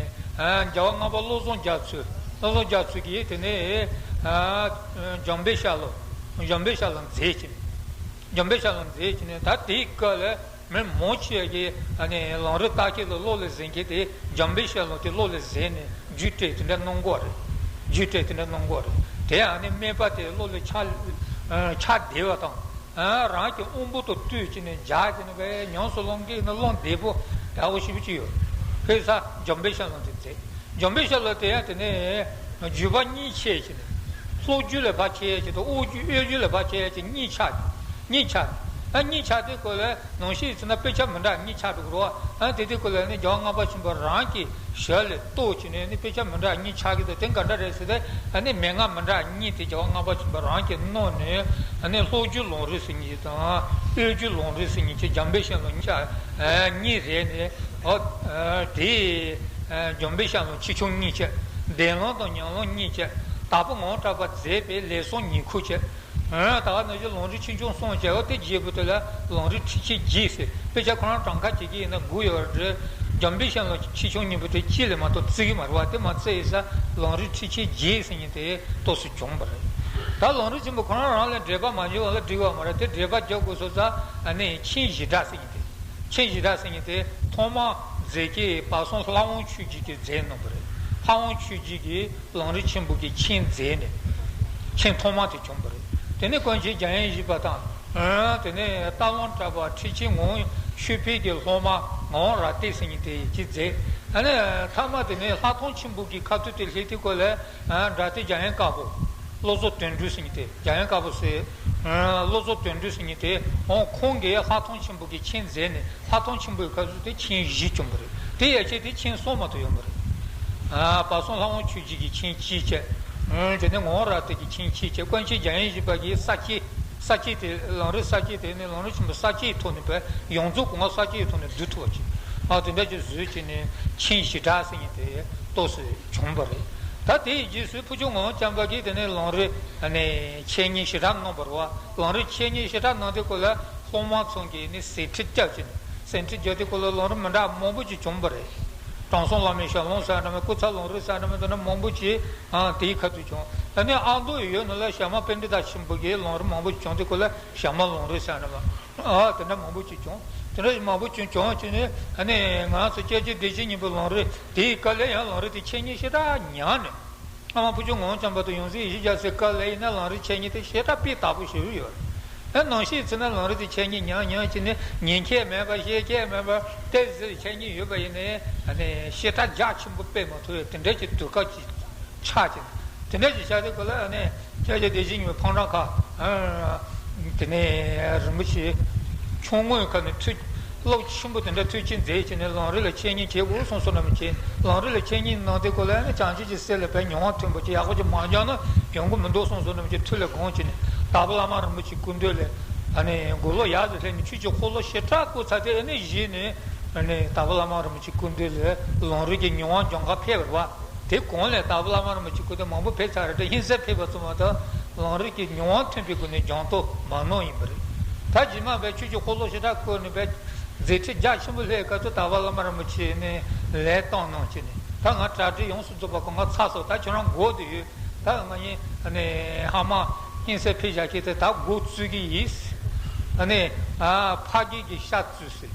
ཨ། རྒྱལ་བ་ལྔ་པ་བློ་བཟང་རྒྱ་མཚོ། བློ་བཟང་རྒྱ་མཚོ་གིས་དེ་ནས། ཨ། འཇམ་དཔལ་ཤར་ལམ། འཇམ་དཔལ་ཤར་ལམ་མཛད་ཅིང་། འཇམ་དཔལ་ཤར་ལམ་མཛད་ཅིང་ནི། ད་དེའི་སྐབས་ལ་མི་མང་ཆེ་བ་གིས་ནི་ལམ་རིམ་ལྟ་མཁན་ལ་བློ་ལ་ཟིན་མཁན་དེ་འཇམ་དཔལ་ཤར་ལམ་དེ་བློ་ལ་ཟིན་ནས་རྒྱུད་སྤྲད་དེ་འདྲ་གནང་གི་ཡོད་རེད། རྒྱུད་སྤྲད་དེ་འདྲ་གནང་གི་ཡོད་རེད། དེ་ཡང་ནི་སྨན་པ་དེ་བློ་ལ་ཆགས། ཨ། ཆགས་བདེ་བ་དང་། ཨ། རང་གི་དབང་པོ་དང་བསྟུན་བྱས་ནས་སྦྱར་བྱས་ནས་ཉམས་སུ་བླང་མཁན་ནི་བླང་བདེ་པོ་ཡག་པོ་ཞེ་པོ་ཅིག་ཡོད། དེ་ས་འཇམ་དཔལ་ཤར་ལམ་དེ་མཛད། འཇམ་དཔལ་ཤར་ལམ་དེ་ཡང་དེ་ནས་བརྒྱུད་པ་གཉིས་ཕྱེ་བྱས་ནས། ལྷོ་རྒྱུད་ལ་ཕར་ཕྱེ་ཡ་ཅིག་དང་། དབུས་རྒྱུད། དབུས་རྒྱུད་ལ་ཕར་ཕྱེ་ཡ་ཅིག་གཉིས་ཆགས། གཉིས་ཆགས། ཨ། གཉིས་ཆགས་དུས་སྐབས་ལ་ནང་བཞིན་བྱས་ན་དཔེ་ཆ་མི་འདྲ་གཉིས་ཆགས་འགྲོ་གི་རེད་པ། ཨ། དེ་དུས་སྐབས་ལ་ནི་རྒྱལ་བ་ལྔ་པ་ཆེན་པོ་རང་གི་ཞལ་ལ་བསྟོད་བྱས་ནས་ནི་དཔེ་ཆ་མི་འདྲ་གཉིས་ཆགས་ཀྱི་འདུག་དེ་ག་འདྲ་རེད་ཟེར་ཏེ། ཨ་ནི་མན་ངག་མི་འདྲ་གཉིས་དེ་རྒྱལ་བ་ལྔ་པ་ཆེན་པོ་རང་གིས་གནང་ནས། ཨ་ནི་ལྷོ་རྒྱུད་ལམ་རིམ་ཟེར་མཁན་དང་། དབུས་རྒྱུད་ལམ་རིམ་ཟེར་མཁན་གྱི་འཇམ་དཔལ་ཤར་ལམ་གཉིས་ཆགས། ཨ། གཉིས་རེད་ནས། ཨོ། ཨ། དེ། ཨ། འཇམ་དཔལ་ཤར་ལམ་ཆེ་ཆུང་གཉིས་བྱས། བདེན་ལམ་དང་ཉམས་ལམ་གཉིས་བྱས། དྭགས་པོ་ངག་དབང་གྲགས་པས་མཛད་པའི་ལས་གསུམ་ཉིང་ཁུ་བྱས། ཨ། ད་ག་ནང་བཞིན་ལམ་རིམ་ཆེ་ཆུང་གསུམ་བྱས། ཨོ། དེ་བརྒྱད་པོ་དེ་ལ་ལམ་རིམ་ཁྲིད་ཆེན་བརྒྱད་ཟེར། དཔེ་ཆ་ཁོ་རང་གྲངས་ཀ་བྱེད་ཀྱི་ཡིན་ན་དགུ་ཡོད་རེད། འཇམ་དཔལ་ཤར་ལམ་ཆེ་ཆུང་གཉིས་པོ་དེ་གཅིག་ལས་མ་གཏོགས་བརྩི་གི་མ་རེད་པ། དེ་མ་བརྩི་ཡིན་ཙང་ལམ་རིམ་ཁྲིད་ཆེན་བརྒྱད་ཟེར་མཁན་དེ་ཏོག་ཙམ་བྱུང་བ་རེད། ད་ལམ་རིམ་ཆེན་པོ་ཁོ་རང་རང་ལ་འགྲེལ་པ་མ་བྱུང་བ་ལ་འགྲིག་པ་མ་རེད། དེ་འགྲེལ་པ་རྒྱག་དགོས་སོང་ཙང་། ཨ་ནི་མཆན་བཞི་སྦྲགས་ཟེར་མཁན་དེ། མཆན་བཞི་སྦྲགས་ཟེར་མཁན་དེ་ཐོག་མར་མཛད་མཁན་བར་གསུམ་ལྷ་དབང་ཆོས་རྒྱལ་གྱིས་མཛད་གནང་བ་རེད། ལྷ་དབང་ཆོས་རྒྱལ་གྱིས་ལམ་རིམ་ཆེན་པོ་གི་མཆན་མཛད་ནས་མཆན་ཐོག་མ་དེ་བྱུང་བ་རེད། དེ་ནས་དཀོན་མཆོག་འཇམ་དབྱངས་བཞི་པ་དང་། དེ་ནས་སྟག་ལུང་གྲགས་པ། ཁྲི་ཆེན་ངོར་ཆོས་འཕེལ་གྱི་སློབ་མ་ངོར་ར་ཏི་ཟེར་མཁན་དེ་གཅིག་མཛད། ཨ་ནི་མཐའ་མ་དེ་ནས་ལྷ་ཐང་ཆེན་པོ་གི་ཁ་ཐུག་དེ་སླེབས་དུས་སྐབས་ལ། ཨ། འདྲ་ཏི་འཇམ་དབྱངས་དཀར་པོ། བློ་བཟང་དོན་གྲུབ་ཟེར་མཁན་དེ། འཇམ་དབྱངས་དཀར་པོ་ཟེར། ཨ། བློ་བཟང་དོན་གྲུབ་ཟེར་མཁན་དེ། འོ། ཁོང་གིས་ལྷ་ཐང་ཆེན་པོ་གི་མཆན་མཛད་ནས། ལྷ་ཐང་ཆེན་པོའི་ཁ་ཐུག་དེ་མཆན་བཞི་བྱུང་བ་རེད། དེ་ཡན་ཆད་དེ་མཆན་གསུམ་མ་གཏོགས་ཡོད་མ་རེད། ཨ། བར་གསུམ་ལྷ་དབང་ཆོས་རྗེ་གི་མཆན་གཅིག་བྱས། ཨ། དེ་ནས་ངོར་ར་ཏི་གི་མཆན་གཅིག་བྱས། དཀོན་མཆོག་འཇམ་དབྱངས་བཞི་པ་གི་ས་བཅད། ས་བཅད་དེ། ལམ་རིམ་ས་བཅད་དེ་ནི་ལམ་རིམ་ཆེན་པོ་ས་བཅད་ཐོག་ནས་བས་ཡོངས་རྫོགས་སྒོ་ང་ས་བཅད་ཐོག་ནས་བསྡུ་ཐུབ་པ་བྱས། ཨ། དེ་འདྲ་ཅིག་བཟོས་བྱས་ནས་མཆན་བཞི་སྦྲགས་ཟེར་མཁན་དེ་ཏོག་ཙམ་བྱུང་བ་རེད། ད་དེའི་རྗེས་སུ་ཕུར་ལྕོག་ངག་དབང་བྱམས་པ་གིས་དེ་ནས་ལམ་རིམ་ནས་འཆད་ཉན་ཞེ་དྲག་གནང་བ་རེད་བ། ལམ་རིམ་འཆད་ཉན་ཞེ་དྲག་གནང་དུས་སྐབས་ལ་སློབ་མ་ཚོ་གིས་ནི་ཟིན་བྲིས་བརྒྱབ་བྱས་ནས། ཟིན་བྲིས་བརྒྱབ་དུས་སྐབས་ལ་ལམ་རིམ་མི་འདྲ་མང་པོ་ཅིག་བྱུང་བ་རེད། དྲང་སྲོང་བླ་མའི་ཞལ་ལུང་ཟེར་འདྲ་མིན། སྐུ་ཚབ་ལམ་རིམ་ཟེར་འདྲ་མིན། དེ་འདྲ་མང་པོ་ཅིག་ཨ། དེའི་ཁ་ཐུག་བྱུང་། ཨ་ནི་ཨ་མདོ་ཡི་ཡུལ་ནང་ལ་ཞྭ་དམར་པཎྜི་ཏ་ཆེན་པོ་གི་ལམ་རིམ་མང་པོ་ཅིག་བྱུང་དུས་སྐབས་ལ་ཞྭ་དམར་ལམ་རིམ་ཟེར་འདྲ་མིན། ཨ། དེ་འདྲ་མང་པོ་ཅིག་བྱུང་། དེ་འདྲ་མང་པོ་ཅིག་བྱུང་བྱས་ནས། ཨ་ནི་ང་ཚོ་སྐྱབས་རྗེ་བདེ་ཆེན་སྙིང་པོའི་ལམ་རིམ་དེའི་སྐབས་ལ་ཡང་ལམ་རིམ་དེ་འཆད་ཉན་ཞེ་དྲག་ཉམས་ནས། ཨ་མ་ཕུར་ལྕོག་ངག་དབང་བྱམས་པ་དང་ཡོངས་འཛིན་ཡེ་ཤེས་རྒྱལ་མཚན་སྐབས་ལ་ཡིན་ན་ལམ་རིམ་འཆད་ཉན་དེ་ཞེ་དྲག་དཔེ་དག་པོ་ཞེ་པོ་ཡོད་རེད། ཨ། ནང་བཤད་ཚུལ་ན་ལམ་རིམ་དེ་འཆད་ཉན་ཉམས་ཉམས་བྱས་ནས་ཉན་མཁན་མེད་པ། བཤད་མཁན་མེད་པ། ཏོག་ཙམ་འཆད་ཉན་ཡོད་པ་ཡིན་ནའི། ཨ་ནི་ཞེ་དྲག་རྒྱ་ཆེན་པོ་སྤེལ་མ་ཐུབ་པའི་དེ་འདྲ་གྱི་དུས་སྐབས་ཅིག་ཆགས་ཀྱི། དེ་འདྲ་ཞིག་བྱ་དུས་སྐབས་ལ། ཨ་ནི་སྐྱབས་རྗེ་བདེ་ཆེན་སྙིང་པོའི་ཕོ་བྲང་ཁ། ཨ། དེ་ནས་རིན་པོ་ཆེ་ཁྱུང་དངོས་ཁ་ནས་ཐུགས། སློབ་ཆེན་པོ་དེ་འདྲ་ཐུགས་རྗེ་མཛད་བྱས་ནས་ལམ་རིམ་ལ་འཆད་ཉན་བྱེད་དགོས་གསུངས་སོང་ན་མི་བྱེད། ལམ་རིམ་ལ་འཆད་ཉན་གནང་དུས་སྐབས་ལ། ཨ་ནི་བྱང་ཆུབ་ཀྱི་སེམས་ལ་བས་མྱོང་བ་ཐོན་པ་ཅིག་ཡག་པོ་ཅིག་མ་སྦྱངས་ན་ཡོང་གི་མི་འདུག་གསུངས་སོང་ན་མི་བྱེད། ཐུགས་ལ་དགོངས་བྱས་ནས་དྭགས་པོ་བླ་མ་རིན་པོ་ཆེའི་སྐུ་མདུན་ལ། ཨ་ནི་དགུང་ལོ་ཡར་ཙམ་སླེབས་ནས་ཆོས་ཀྱི་འཁོར་ལོ་ཞེ་དྲག་བསྐོར་ཚར་དུས། ཨ་ནི་གཞི་ནས། ཨ་ནི་དྭགས་པོ་བླ་མ་རིན་པོ་ཆེའི་སྐུ་མདུན་ལ་ལམ་རིམ་གྱི་མྱོང་བ་སྦྱང་ག་ཕེབས་པ་རེད་བ། དེ་གོང་ལ་དྭགས་པོ་བླ་མ་རིན་པོ་ཆེའི་སྐུ་མདུན་མང་པོ་ཕེབས་ཚར་རེད་དེ། ཡིན་ཟེར་ཕེབས་པ་ཙམ་མ་གཏོགས་ལམ་རིམ་གྱི་མྱོང་བ་ཐོན་པའི་སྒོ་ནས་སྦྱང་ཐོག་མ་གནང་ཡིན་པ་རེད། ད་རྗེས་མ་བས་ཆོས་ཀྱི་འཁོར་ལོ་ཞེ་དྲག་བསྐོར་ནས་བས་མཛད་འཕྲིན་རྒྱ་ཆེན་པོ་སླེབས་སྐབས་སུ་དྭགས་པོ་བླ་མ་རིན་པོ་ཆེ་ནས་ལས་བཏང་གནང་བྱས་ནས། ད་ང་གྲ་སྒྲིག་ཡོངས་སུ་རྫོགས་པ་གོ་ང་ཚར་སོང་། ད་ཁྱོད་རང་སྒུག་བསྡད་ཡོད། ད་ང་གཉིས་ནས་ཧ་མ་ཡིན་ཟེར་ཕེབས་བཞག་གི་དེ་ད་སྒུག་བཅུག་གི་ཡིན། ཨ་ནི། ཨ། ཕ་རྒན་གྱི་ཤ་བཙོས་ཟེར།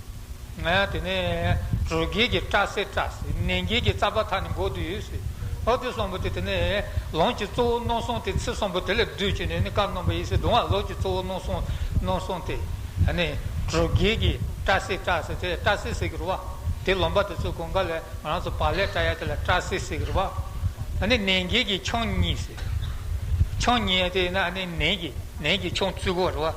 ང་དེ་ནས་གྲོ་རྒན་གྱི་སྐྲ་སེར་བཀྲ་ཟེར། ནན་རྒན་གྱི་རྩ་བ་ཐག་ནས་འགོ་བསྡུས་ཡོད་ཟེར། ཨོ། དེ་གསུངས་པ་དེ། དེ་ནས་ལམ་གྱི་གཙོ་བོ་རྣམ་གསུམ་དེ། ཚིག་གསུམ་པོ་དེ་ལ་བསྡུས་བྱས་ནས་ནི་བཀའ་གནང་བ་ཡིན་ཟེར་འདུག་ཨ། ལམ་གྱི་གཙོ་བོ་རྣམ་གསུམ། རྣམ་གསུམ་དེ། ཨ་ནི་གྲོ་རྒན་གྱི་སྐྲ་སེར་བཀྲ་ཟེར། དེ་སྐྲ་སེར་ཟེར་གི་རེད་བ། དེ་ལུང་པ་དེ་ཚོ་གང་ག་ལ་ང་རང་ཚོ་བག་ལེབ་བཀྲ་ཡ་དེ་ལ་སྐྲ་སེར་ཟེར་གི་རེད་བ། ཨ་ནི་ནན་རྒན་གྱི་ཆང་གཉིས་ཟེར། ཆང་གཉིས་དེ་ཡིན་ན་ཨ་ནི་ནན་གྱི། ནན་གྱི་ཆང་བཙོས་གོ་རེད་བ།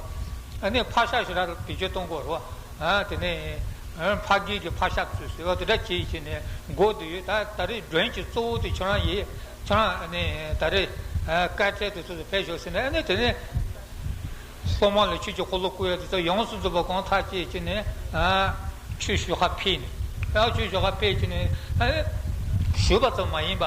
ཨ་ནི་ཕག་ཤ་ཞེ་དྲག་བེད་སྤྱོད་གཏོང་གོ་རེད་བ། ཨ། དེ་ནས། ཨ། ཕ་རྒན་གྱི་ཕག་ཤ་བཙོས་ཟེར་བ་དེ་འདྲ་བྱས་བྱས་ནས་འགོ་བསྡུས་ཡོད། ད་ད་རེས་མགྲོན་གྱི་གཙོ་བོ་དེ་ཁྱོད་རང་ཡིན། ཁྱོད་རང་ནས་ད་རེས། ཨ། དཀའ་སྤྱད་དེ་ཚོ་ཕེབས་ཤོག་ཟེར་ནས། ཨ་ནི་དེ་ནས་སློབ་མ་ལ་ཆོས་ཀྱི་འཁོར་ལོ་བསྐོར་ཡ་དེ་ཚོ་ཡོངས་སུ་རྫོགས་པ་གང་ཐག་བཅད་བྱས་ནས། ཨ། ཆོས་ཞུ་ག་ཕེབས་ནས། ཨ། ཆོས་ཞུ་ག་ཕེབས་བྱས་ནས། ཨ། ཞུས་པ་ཙམ་མ་ཡིན་པ།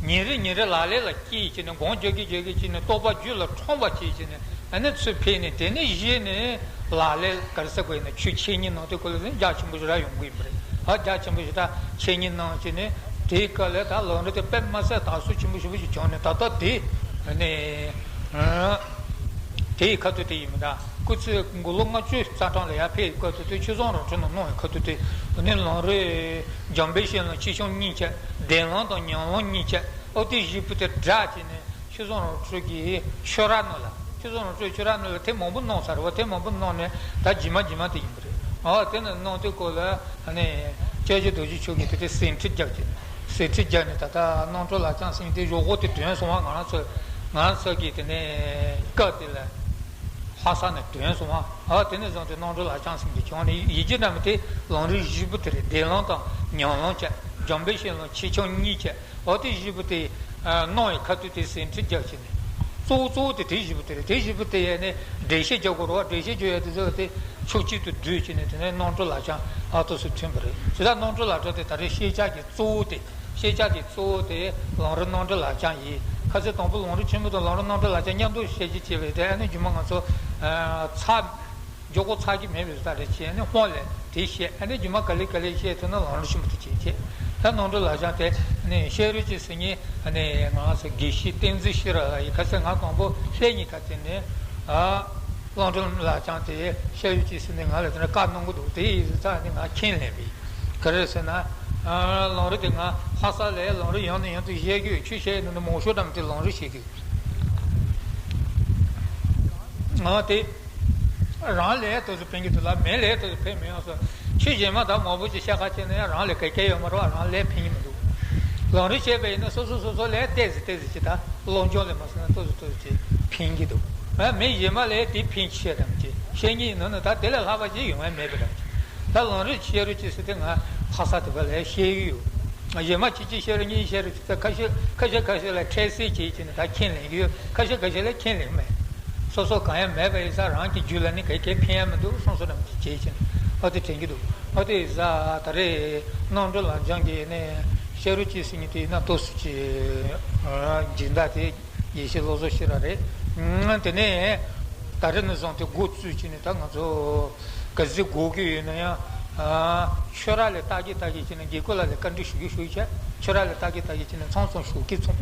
ཉིན་རེ་ཉིན་རེ་ལག་ལེན་ལ་བསྐྱེད་བྱས་ནས། སྒོམ་རྒྱག་གི་རྒྱག་གི་བྱས་ནས། རྟོགས་པ་རྒྱུད་ལ་འཁྲུངས་པ་བྱས་བྱས་ནས། ཨ་ནི་ཚུར་ཕེབས་ནས། དེ་ནས་གཞི་ནས་ལག་ལེན་ག་རེ་ཟེར་དགོས་ཡིན་ན། ཆོས་འཆད་ཉན་གནང་དུས་སྐབས་ལ་ནི་རྒྱ་ཆེན་པོ་ཞེ་དྲག་ཡོང་གི་ཡིན་པ་རེད། ཨ། རྒྱ་ཆེན་པོ་ཞེ་དྲག་འཆད་ཉན་གནང་བྱས་ནས། དེའི་སྐབས་ལ་ད་ལམ་རིམ་དེ་དཔེ་མི་སྲིད་དར་སྲོལ་ཆེན་པོ་ཞེ་པོ་ཞིག་བྱུང་ནས། ད་ལྟ་དེ་ནས། ཨ། དེའི་ཁ་ཐུག་དེ་ཡིན་མི་འདྲ། སྐུ་ཚེ་དགུང་ལོ་ལྔ་བཅུ་རྩ་གྲངས་ལ་ཡར་ཕེབས་སྐབས་སུ་དེ་ཆོས་བཟང་རོང་ཁྲོད་ནང་གནང་བའི་ཁ་ཐུག་དེ། ཨ་ནི་ལམ་རིམ་འཇམ་དཔལ་བཤད་ལམ་ཆེ་ཆུང་གཉིས་བྱས། བདེན་ལམ་དང་ཉམས་ལམ་གཉིས་བྱས། ཨོ། དེ་བཞི་པོ་དེ་སྦྲགས་བྱས་ནས། ཆོས་བཟང་རོང་ཁྲོད་ཀྱི་ཆོས་ར་ནང་ལ། ཆོས་བཟང་རོང་ཁྲོད་ཆོས་ར་ནང་ལ་དེབ་མང་པོ་གནང་ཚར་བ། དེབ་མང་པོ་གནང་ནས་ད་རྗེས་མ་རྗེས་མ་དེ་ཡིན་པ་རེད། ཨོ། དེ་ནས་གནང་དུས་སྐབས་ལ། ཨ་ནི་སྐྱབས་རྗེ་རྡོ་རྗེ་འཆང་གིས་དེ་དེ་ཟིན་བྲིས་བརྒྱབ་བྱས་ནས། ཟིན་བྲིས་བརྒྱབ་ནས། ད་ལྟ་རྣམ་གྲོལ་ལག་བཅངས་ཟེར་དེ་གཞུག་གུ་དེ་ཐོན་སོང་བ། ང་རང་ཚོ། ང་རང་ཚོ་གིས་དེ་ནས་སྐབས་དེ་ལ་ལྷ་ས་ནས་ཐོན་སོང་བ། ཨ། དེ་ནས་བཟུང་སྟེ་རྣམ་གྲོལ་ལག་བཅངས་ཟེར་དེ་བྱུང་ནས། ཡི་གེ་འདྲ་མིན་དེ་ལམ་རིམ་བཞི་པོ་དེ་རེད། བདེན་ལམ་དང་ཉམས་ལམ་བྱས། འཇམ་དཔལ་བཤད་ལམ་ཆེ་ཆུང་གཉིས་བྱས། ཨོ། དེ་བཞི་པོ་དེ། ཨ། གནང་བའི་ཁ་ཐུག་དེ་ཟིན་བྲིས་བརྒྱབ་བྱས་ནས། གཙོ་བོ་གཙོ་བོ་དེ་དེ་བཞི་པོ་དེ་རེད། དེ་བཞི་པོ་དེ་ཡས་ནས་འགྲེལ་བཤད་རྒྱག་དགོས་རེད་བ། འགྲེལ་བཤད་རྒྱག་ཡ་དེ་ཚོ་དེ་ཕྱོགས་གཅིག་ཏུ་བསྡུས་བྱས་ནས། དེ་ནས་རྣམ་གྲོལ་ལག་བཅངས་ཨ་ཏོག་ཙམ་ཐོན་པ་རེད། དེ་ལྟར་རྣམ་གྲོལ་ལག་བཅངས་དེ་ད་རེས་ཤེས་བྱ་གི་གཙོ་བོ་དེ། ཤེས་བྱ་གི་གཙོ་བོ་དེ་ལམ་རིམ་རྣམ་གྲོལ་ལག་བཅངས་ཡིན། ཁ་སང་དང་པོ་ལམ་རིམ་ཆེན་མོ་དང་ལམ་རིམ་རྣམ་གྲོལ་ལག་བཅངས་མཉམ་དུ་བཤད་རྒྱུ་བྱས་པས། དེ་ཨ་ནི་རྗེས་མ་ང་ཚོ། ཨ། ཚར། མགྱོགས་པོ་ཚར་གྱི་མེད་པའི་བཟོ་ལྟ་རེད་བྱས་ནས། དཔང་ལས་དེ་བཤད། ཨ་ནི་རྗེས་མ་ག་ལེ་ག་ལེ་བཤད་ཐུབ་ན་ལམ་རིམ་ཆེན་པོ་དེ་བྱེད་བྱེད། ད་རྣམ་གྲོལ་ལག་བཅངས་དེ་ནི་ཤེས་རབ་ཀྱི་སིལ་སྙན། ཨ་ནི་ང་ཚོ་དགེ་བཤེས་བསྟན་འཛིན་ཤེས་རབ་ལགས་ཡིས། ཁ་སང་ང་དང་པོ་སླེབས་ཉིན་ཁ་ཐེངས་ནས། ཨ། རྣམ་གྲོལ་ལག་བཅངས་དེ་ཤེས་རབ་ཀྱི་སིལ་སྙན་ང་ལ་དེ་འདྲ་བཀའ་གནང་གི་འདུག་དེ་ཡིན་ཙང་ནི་ང་ཁས་ལེན་པས། ག་རེ་ཟེར་ན། ཨ། ལམ་རིམ་དེ་ང་ལྷ་ས་ལ་ལམ་རིམ་ཡང་ནས་ཡང་དུ་བཤད་རྒྱུ། ཆོས་བཤད་ནི་མང་ཤོས་འགྲམ་དེ་ལམ་རིམ་བཤད་རྒྱུ། ཨ་དེ། རང་ལས་ཏོག་ཙམ་ཕན་གྱི་འདུག་ལ། མི་ལས་ཏོག་ཙམ་ཕན་མི་ཡོང་སོ། ཆོས་གཞན་མ་དག་མང་པོ་ཅིག་བཤད་ཁ་བྱས་ན་ཡང་རང་ལས་ག་གེ་ཡོད་མ་རེད་བ། རང་ལས་ཕན་གྱི་མི་འདུག་ལམ་རིམ་བྱས་པ་ཡིན་ན་སོ་སོ་སོ་སོ་ལས་ཏོག་ཙམ་ཏོག་ཙམ་ཅིག་ད་སློབ་སྦྱོང་ལས་མ་སོང་ན་ཏོག་ཙམ་ཏོག་ཙམ་ཅིག་ཕན་གྱི་འདུག་ཨ་མི་གཞན་མ་ལས་དེ་ཕན་ཆེ་དམ་ཅིག་བཤད་ཉིན་ནང་ནས་ད་དེ་ལས་ལྷག་པ་ཅིག་ཡོང་ཡ་མེད་པ་དམ་ཅིག་ད་ལམ་རིམ་བཤད་རོགས་གྱིས་ཟེར་ཏེ་ང་ལྷ་ས་དེ་བ་ལས་བཤད་ཡོད། གཞན་མ་གཅིག་གཅིག་བཤད་རོགས་གཉིས་བཤད་རོགས་ཅིག་ད་ཁ་ཤས་ཁ་ཤས་ཁ་ཤས་ལ་འཕྲལ་སེལ་བྱེད་ཀྱི་ནི་ད་ཁས་ལེན་གྱི་ཡོད། ཁ་ཤས་ཁ་ཤས་ལ་ཁས་ལེན་མེད། སོ་སོ་གང་ཡང་མེད་པ་ཡིན་ཙང་རང་གི་རྒྱུད་ལ་ནི་ག་གེ་ཕན་ཡ་མི་འདུག་བསམ་བསམ་ནམ་གྱི་བྱེད་ཀྱི་ནི་ཨ་དེ་དྲན་གྱི་འདུག་ཨ་དེ་ཡིན་ཙང་ད་རེས་རྣམ་གྲོལ་ལམ་སྦྱང་གི་ནི་བཤད་རོགས་གྱིས་ཟེར་ཉིན་དེ་ཡིན་ན་ཏོག་ཙམ་ཅིག་སྦྱིན་བདག་དེ། ཡེ་ཤེས་བློ་བཟང་ཤེས་རབ་རེད། ཨང་། དེ་ནས་ད་རེས་ནས་བཟུང་སྟེ་འགོ་བཙུགས་ཀྱི་ནས་ད་ང་ཚོ་ག་ཚོད་དགོས་ཀྱི་ཡོད་ན་ཡང་། ཨ། ཆོས་ར་ལས་ལྟ་གི་ལྟ་གི་བྱས་ནས་དགེ་བསྐོས་ལ་ལས་བཀའ་འདྲི་ཞུ་གི་ཞུ་གི་བྱས། ཆོས་ར་ལས་ལྟ་གི་ལྟ་གི་བྱས་ནས་ཚང་ཚང་ཞུ་གི་ཚང་།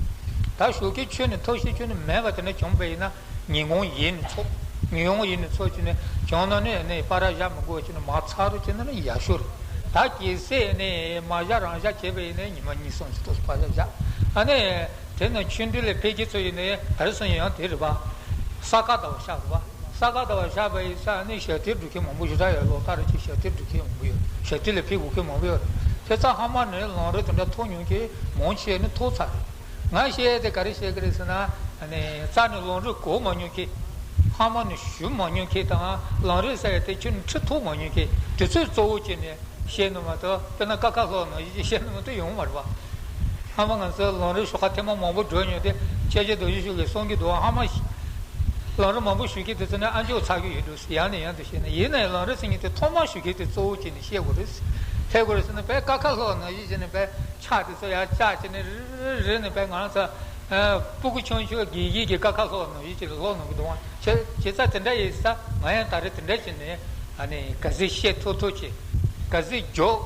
ད་ཞུ་གི་ཆོས་ནས་ཐབས་ཤེས་ཆོས་ནས་མེད་པ་དེ་འདྲ་བྱུང་བ་ཡིན་ན་ཉིན་གུང་ཡིན་ནས་ཚོགས། ཉིན་གུང་ཡིན་ནས་ཚོགས་བྱས་ནས་བྱུང་ན་ནི་ནི་པར་ར་བཞག་མི་དགོས་བྱས་ནས་མ་ཚར་རུ་བྱས་ན་ནི་ཡག་ཤོས་རེད། ད་གལ་སྲིད་ནི་མ་བཞག་རང་བཞག་བྱས་པ་ཡིན་ན་ཉི་མ་གཉིས་གསུམ་ཞིག་ཏུ་པར་ར་བཞག་ཨ་ནི། དེ་ནི་ཆོས་འབྲེལ་ལས་ཕལ་ཆེར་ཚོ་ཡིན་ནའི་ད་རེས་སང་ཡང་དེ་རེད་པ། ས་ག་ཟླ་བ་ཤར་བ། ས་ག་ཟླ་བ་ཤར་བ་ཡིན་ཙང་ནི་ཞབས་བརྟན་སྒྲུབ་མཁན་མང་པོ་ཞེ་དྲག་ཡོད། ལོ་ལྟར་གྱི་ཞབས་བརྟན་སྒྲུབ་མཁན་མང་པོ་ཡོད། ཞབས་བརྟན་ལ་ཕེབས་དགོས་མཁན་མང་པོ་ཡོད་རེད། དེ་ཙང་ཧ་མ་ནས་ལམ་རིམ་དེ་འདྲ་ཐོབ་མྱོང་མཁན་མང་ཆེ་ནི་ཐོབ་ཚར་རེད། ང་བཤད་ཡས་དེ་ག་རེ་བཤད་ཀྱི་རེད་ཟེར་ན། ནི་རྩ་ནས་ལམ་རིམ་གོ་མ་མྱོང་མཁན། ཧ་མ་ནས་ཞུ་མ་མྱོང་མཁན་དང་ལམ་རིམ་ཟེར་ཡས་དེ་ཁྱོན་ནས་ཁྲིད་ཐུབ་མ་མྱོང་མཁན་དེ་ཚོས་གཙོ་བོ་བྱས་ནས། བཤད་ནི་མ་གཏོགས་དཔེར་ན་ཀ་ཁ་ལྷག་ནང་བཞིན་བཤད་ནི་མ་གཏོགས་ཡོང་མ་རེད་པ། ཧ་མ་ང་ཚོ་ལམ་རིམ་ཞུ་ཁ་ཐེངས་མ་མང་པོ་འགྲོ་མྱོང་དེ་ཁྱེད་ཀྱི་རྡོ་རྗེ་ཤུགས་ལས་གསུང་གི་འདུག་ཧ་མ་ཤི། ལམ་རིམ་མང་པོ་ཞུ་མཁན་དེ་ཚོ་ནི་ཨ་མཆོག་ཚ་གི་ཡོད་འདུག་ཡང་ནས་ཡང་དུ་བཤད་ན་ཡིན་ན་ཡང་ལམ་རིམ་ཟེར་མཁན་དེ་ཐོག་མར་ཞུ་མཁན་དེ་གཙོ་བོ་བྱས་ནས་བཤད་དགོས་རེད། ཐད་དགོས་རེད་ཟེར་ན་བས་ཀ་ཁ་ལྷག་ནང་བཞིན་བྱས་ནས་བས་ཕྱག་དེ་ཚོ་ཡར་བཅག་བྱས་ནས་རེ་རེ་རེ་ནས་བས་ང་རང་ཚོ། ཨ། སྤུ་གུ་ཆུང་ཆུང་དགེ་རྒན་གྱི་ཀ་ཁ་ལྷག་ནང་བཞིན་ཅིག་ལ་ལྷག་གནང་གི་འདུག་བ། བྱས་བྱས་ཙང་དེ་འདྲ་ཡིན་ཙང་ང་ཡང་ད་རེས་དེ་འདྲ་བྱས་ནས་ཨ་ནི་ག་ཚོད་བཤད་ཐུབ་ཐུབ་ཅིག་ག་ཚོད་མགྱོགས་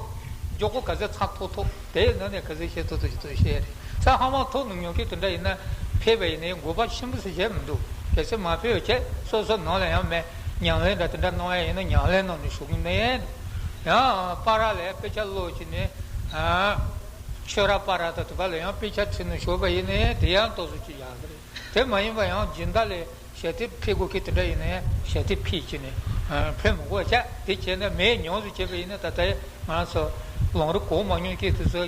མགྱོགས་པོ་ག་ཚོད་ཚར་ཐུབ་ཐུབ་དེའི་ནང་ནས་ག་ཚོད་བཤད་ཐུབ་ཐུབ་ཅིག་ཚུར་བཤད་རེད། ས་ཧ་མ་ཐུབ་མི་ཉོ་མཁན་དེ་འདྲ་ཡིན་ན་ཕེབས་པ་ཡིན་ནའི་དགོས་པ་ཆེན་པོ་ཟེར་བྱས་མི་འདུག་གལ་སྲིད་མ་ཕེབས་བྱས་སོ་སོ་ནང་ལ་ཡང་མེད་ཉམས་ལེན་འདྲ་དེ་འདྲ་གནང་ཡ་ཡིན་ན་ཉམས་ལེན་གནང་ནས་བཞུགས་གི་མེད་ཡང་པར་ལ་དཔེ་ཆ་ཀློག་བྱས་ནས་ཨ། ཆོས་ར་པར་ར་དང་དེ་ག་ལ་ཡང་དཔེ་ཆ་ཁྲིད་ནས་བཞུགས་པ་ཡིན་ནའི་དེ་ཡང་ཏོག་ཙམ་ཅིག་ཡག་གི་རེད། དེ་མ་ཡིན་པ་ཡང་སྦྱིན་བདག་ལས་ཞལ་ཏིག་ཕེབས་དགོས་ཀྱི་དེ་འདྲ་ཡིན་ནའི་ཞལ་ཏིག་ཕེབས་ཀྱི་ནས་ཕེབས་མི་དགོས་བྱ། དེ་བྱས་ན་མེད་མྱོང་ཚོ་བྱས་པ་ཡིན་ན་ད་ལྟ་ང་ཚོ་ལམ་རིམ་གོ་མ་མྱོང་མཁན་དེ་ཚོ་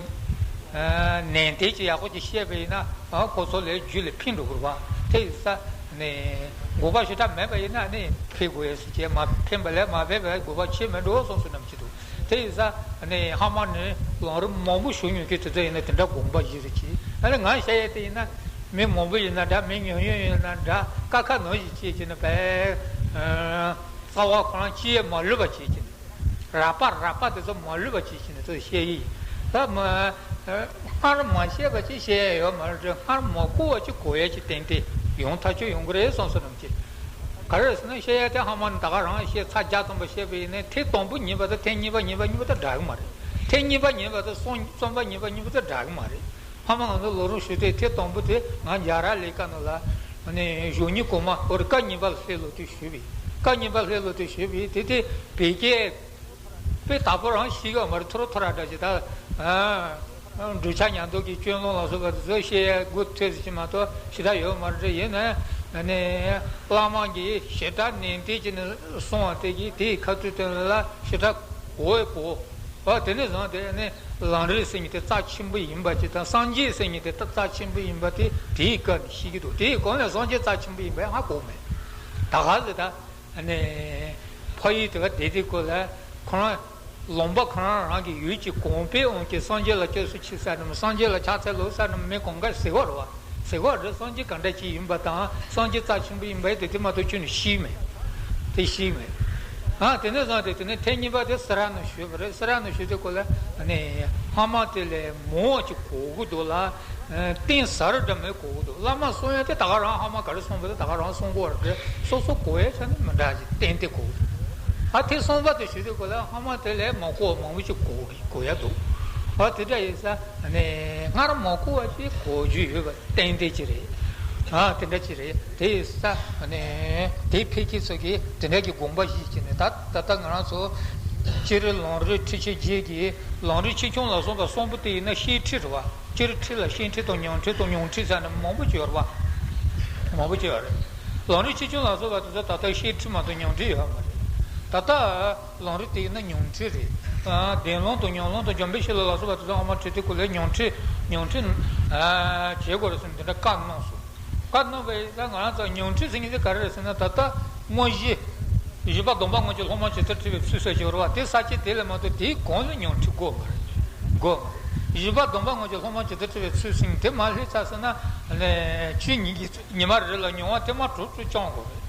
ནན་ཏན་ཅིག་ཡག་པོ་ཅིག་བཤད་པ་ཡིན་ན་ཁོ་ཚོ་ལས་རྒྱུད་ལ་ཕན་འགྲོ་དགོས་རེད་བ། དེ་ཡིན་ཙང་ནས་དགོས་པ་ཞེ་དྲག་མེད་པ་ཡིན་ན་ནི་ཕེབས་དགོས་ཡས་སུ་བྱས་མ་ཕན་པ་ལས་མ་ཕན་པའི་དགོས་པ་ཆེ་མེད་འགྲོ་བསམ་བསམ་ནམ་ཅི་འདུག་དེ་ཡིན་ཙང་ནི་ཧ་མ་ནི་ལམ་རིམ་མང་པོ་ཞུ་མྱོང་མཁན་དེ་ཚོ་ཡིན་ན་དེ་འདྲ་དགོངས་པ་བཞེས་རེ་བྱེད། ཨ་ནི་ང་བཤད་ཡས་དེ་ཡིན་ན་མི་མང་པོ་ཡིན་ན་འདྲ་མི་ཉུང་ཉུང་ཡིན་ན་འདྲ་ཀ་ཁ་ནང་བཞིན་བྱེད་ཀྱི་ནི་བས་རྩ་བ་ཁོ་རང་ཅི་ཡས་མ་ལུས་པ་བྱེད་ཀྱི་ནི་རགས་པ་རགས་པ་དེ་ཚོ་མ་ལུས་པ་བྱེད་ཀྱི་ནི་ཚོ་བཤད་ཡིན། ད་མ་སྔར་མ་བཤད་པ་ཅི་བཤད་ཡས་ཡོད་མ་རེད། སྔར་མ་གོ་བ་ཅི་གོ་ཡས་ཅི་ཏན་ཏན་ཡོང་ཐག་ཆོད་ཡོང་གི་རེད་བསམ་བསམ་ནམ་ཅི། ག་རེ་ཟེར་ན་བཤད་ཡ་དེ་ཧ་མ་ནི་ད་ག་རང་བཤད་ཚར་བརྒྱ་ཙམ་པ་བཤད་པ་ཡིན་ནའི་ཐེངས་དང་པོ་ཉིས་པ་དང་ཐེངས་གཉིས་པ་ཉིས་པ་ཉིས་པ་དང་འདྲ་གི་མ་རེད། ཐེངས་གཉིས་པ་ཉིས་པ་དང་གསུམ་རྩོམ་པ་ཉིས་པ་ཉིས་པ་དང་འདྲ་གི་མ་རེད། ཧ་མ་ང་ཚོ་ལམ་རིམ་ཞུ་དུས་ཐེངས་དང་པོ་དེ་ང་རྒྱ་ར་ལས་ཀ་ནང་ལ་ནི་གཞུང་ཉིན་གོང་མ་འོ་རི་ཀ་གཉིས་པ་ལ་སླེབས་ལོ་དུས་ཞུས་པས། ཀ་གཉིས་པ་སླེབས་ལོ་དུས་ཞུས་པས་དེ་དེ་བོད་སྐད། དཔེ་དག་པོ་རང་ཤེས་ཀྱི་མ་རེད། ཐོ་རོ་ཐོ་ར་འདྲ་ཞིག་ད། ཨ། འབྲུག་ཆ་ཉམས་རྟོགས་ཀྱི་སྐྱོན་ལོང་ལ་སོགས་པ་དེ་ཚོ་བཤད་ཡ་དགུ་ཐོས་ཟིན་མ་གཏོགས་ཞེ་དྲག་ཡོད་མ་རེད། ཡིན་ནའི་ནི་བླ་མ་གིས་ཞེ་དྲག་ནན་ཏན་བྱས་ནས་གསུངས་པ་དེ་གིས་དེའི་ཁ་ཐུག་དོན་ལ་ཞེ་དྲག་གོ་བའི་གོ། ཨ་དེ་ནས་བཟུང་སྟེ་ནི་ལམ་རིམ་ཟེར་མཁན་དེ་རྩ་ཆེན་པོ་ཡིན་པ་ཅིག་དང་སངས་རྒྱས་ཟེར་མཁན་དེ་རྩ་ཆེན་པོ་ཡིན་པ་དེ་དེའི་སྐབས་ནས་ཤེས་ཀྱི་འདུག་དེའི་གོང་ནས་སངས་རྒྱས་རྩ་ཆེན་པོ་ཡིན་པ་ཡང་ཧ་གོ་མེད། ད་ག་ཟེ་ད། ནས་ཕ་ཡུལ་དེ་ག་བསྡད་དེ་ཁོ་ལ་ཁོ་རང་ལུང་པ་ཁོ་རང་རང་གི་ཡུལ་གྱི་གོང་འཕེལ་འོང་གི་སངས་རྒྱས་ལ་སྐྱབས་སུ་མཆི་ས་རྣམས་སངས་རྒྱས་ལ་ཕྱག་འཚལ་ལོ་ས་རྣམས་མི་གང་ག་ཟེར་བ་རེད་བ། ཟེར་བ་རེད། སངས་རྒྱས་ག་འདྲ་ཅིག་ཡིན་པ་དང་སངས་རྒྱས་རྩ་ཆེན་པོ་ཡིན་པ་དེ་དེ་མ་གཏོགས་ཁྱོན་ནས་ཤེས་མེད། དེ་ཤེས་མེད། ཨ་དེ་ནས་བཟུང་སྟེ་དེ་ནས་ཐེངས་གཉིས་པ་དེ་སེ་ར་ནས་ཞུས་པ་རེད། སེ་ར་ནས་ཞུས་དུས་ཁོ་ལ་ནས་ཧ་མ་དེ་ལས་མང་བ་ཅིག་གོ་གི་འདུག་ལ། གཏིང་ཟབ་རུ་འདྲ་མོ་གོ་གི་འདུག་བླ་མ་གསུང་ཡ་དེ་ད་ག་རང་ཧ་མ་ག་རེ་གསུངས་པ་དེ་ད་ག་རང་གསུང་གོ་བ་རེད། སོ་སོ་གོ་ཡ་ཆ་ནི་མི་འདྲ་ཞིག་ཏན་ཏན་གོ་གི་འདུག་ཨ་དེ་གསུངས་པ་དེ་ཞུ་དུས་ཁོ་ལ་ཧ་མ་དེ་ལས་མ་གོ་བ་མང་པོ་ཞིག་གོ་གི་གོ་ཡ་འདུག་ཨ་དེ་འདྲ་ཡིན་ས་ནས་སྔར་མ་གོ་བ་ཞིག་གོ་རྒྱུ་ཡོད་པ་ཏན་ཏན་ཅིག་རེད། ཨ་དེ་འདྲ་ཅིག་རེད། དེ་ཡིན་ས་ནས་དེ་ཕལ་ཆེར་ཚོ་གིས་དེ་འདྲ་གི་དགོངས་པ་བཞེས་ཀྱི་ནས་ད་ད་ལྟ་ང་རང་ཚོ་སྤྱིར་ལམ་རིམ་ཁྲིད་ཆེན་བརྒྱད་ཀྱི་ལམ་རིམ་ཆེ་ཆུང་ལ་སོགས་པ་གསུམ་པོ་དེ་ཡིན་ན་བཤད་ཁྲིད་རེད་བ། སྤྱིར་ཁྲིད་ལ་བཤད་ཁྲིད་དང་ཉམས་ཁྲིད་དང་མྱོང་ཁྲིད་ཟེར་ནས་མང་པོ་ཅིག་ཡོད་རེད་བ། མང་པོ་ཅིག་ཡོད་རེད། ལམ་རིམ་ཆེ་ཆུང་ལ་སོགས་པ་དེ་ཚོ་ད་ལྟ་བཤད་ཁྲིད་མ་གཏོགས་ཉམས་ཁྲིད་ཡོད་མ་རེད། ད་ལྟ་ལམ་རིམ་དེ་ཡིན་ན་ཉམས་ཁྲིད་རེད། ཨ། བདེན་ལམ་དང་ཉམས་ལམ་དང་འཇམ་དཔལ་བཤད་ལ་ལ་སོགས་པ་དེ་ཚོ་ཨ་མ་ཁྲིད་དེ་ཁོ་ལ་ཉམས་ཁྲིད་ཉམས་ཁྲིད། ཨ། བྱེད་དགོས་རེད་ཟེར་ནས་དེ་འདྲ་བཀའ་གནང་སོང་། བཀའ་གནང་བའི་ད་ང་རང་ཚོ་ཉམས་ཁྲིད་ཟེར་མཁན་དེ་ག་རེ་རེད་ཟེར་ན། ད་ལྟ་དངོས་གཞི་བཞི་པ་སྡོམ་པ་དངོས་ཀྱི་སློབ་མ་ཇི་ལྟར་ཁྲིད་པའི་ཚུལ་ཟེར་གྱི་ཡོད་རེད་བ། དེ་ས་བཅད་དེ་ལས་མ་གཏོགས་དེའི་གོང་ལ་ཉམས་ཁྲིད་དགོས་མ་རེད། དགོས་མ་རེད། བཞི་པ་སྡོམ་པ་དངོས་ཀྱི་སློབ་མ་ཇི་ལྟར་ཁྲིད་པའི་ཚུལ་ཟེར་མཁན་དེ་མར་སླེབས་ཚར་སོང་ན། ཨ་ནི་ཆོས་ཉིད་ཀྱི་ཉི་མ་རེ་རེ་ལ་མྱོང་བ་ཐེངས་མ་དྲུག་ཅུ་བཅང་དགོས་རེད།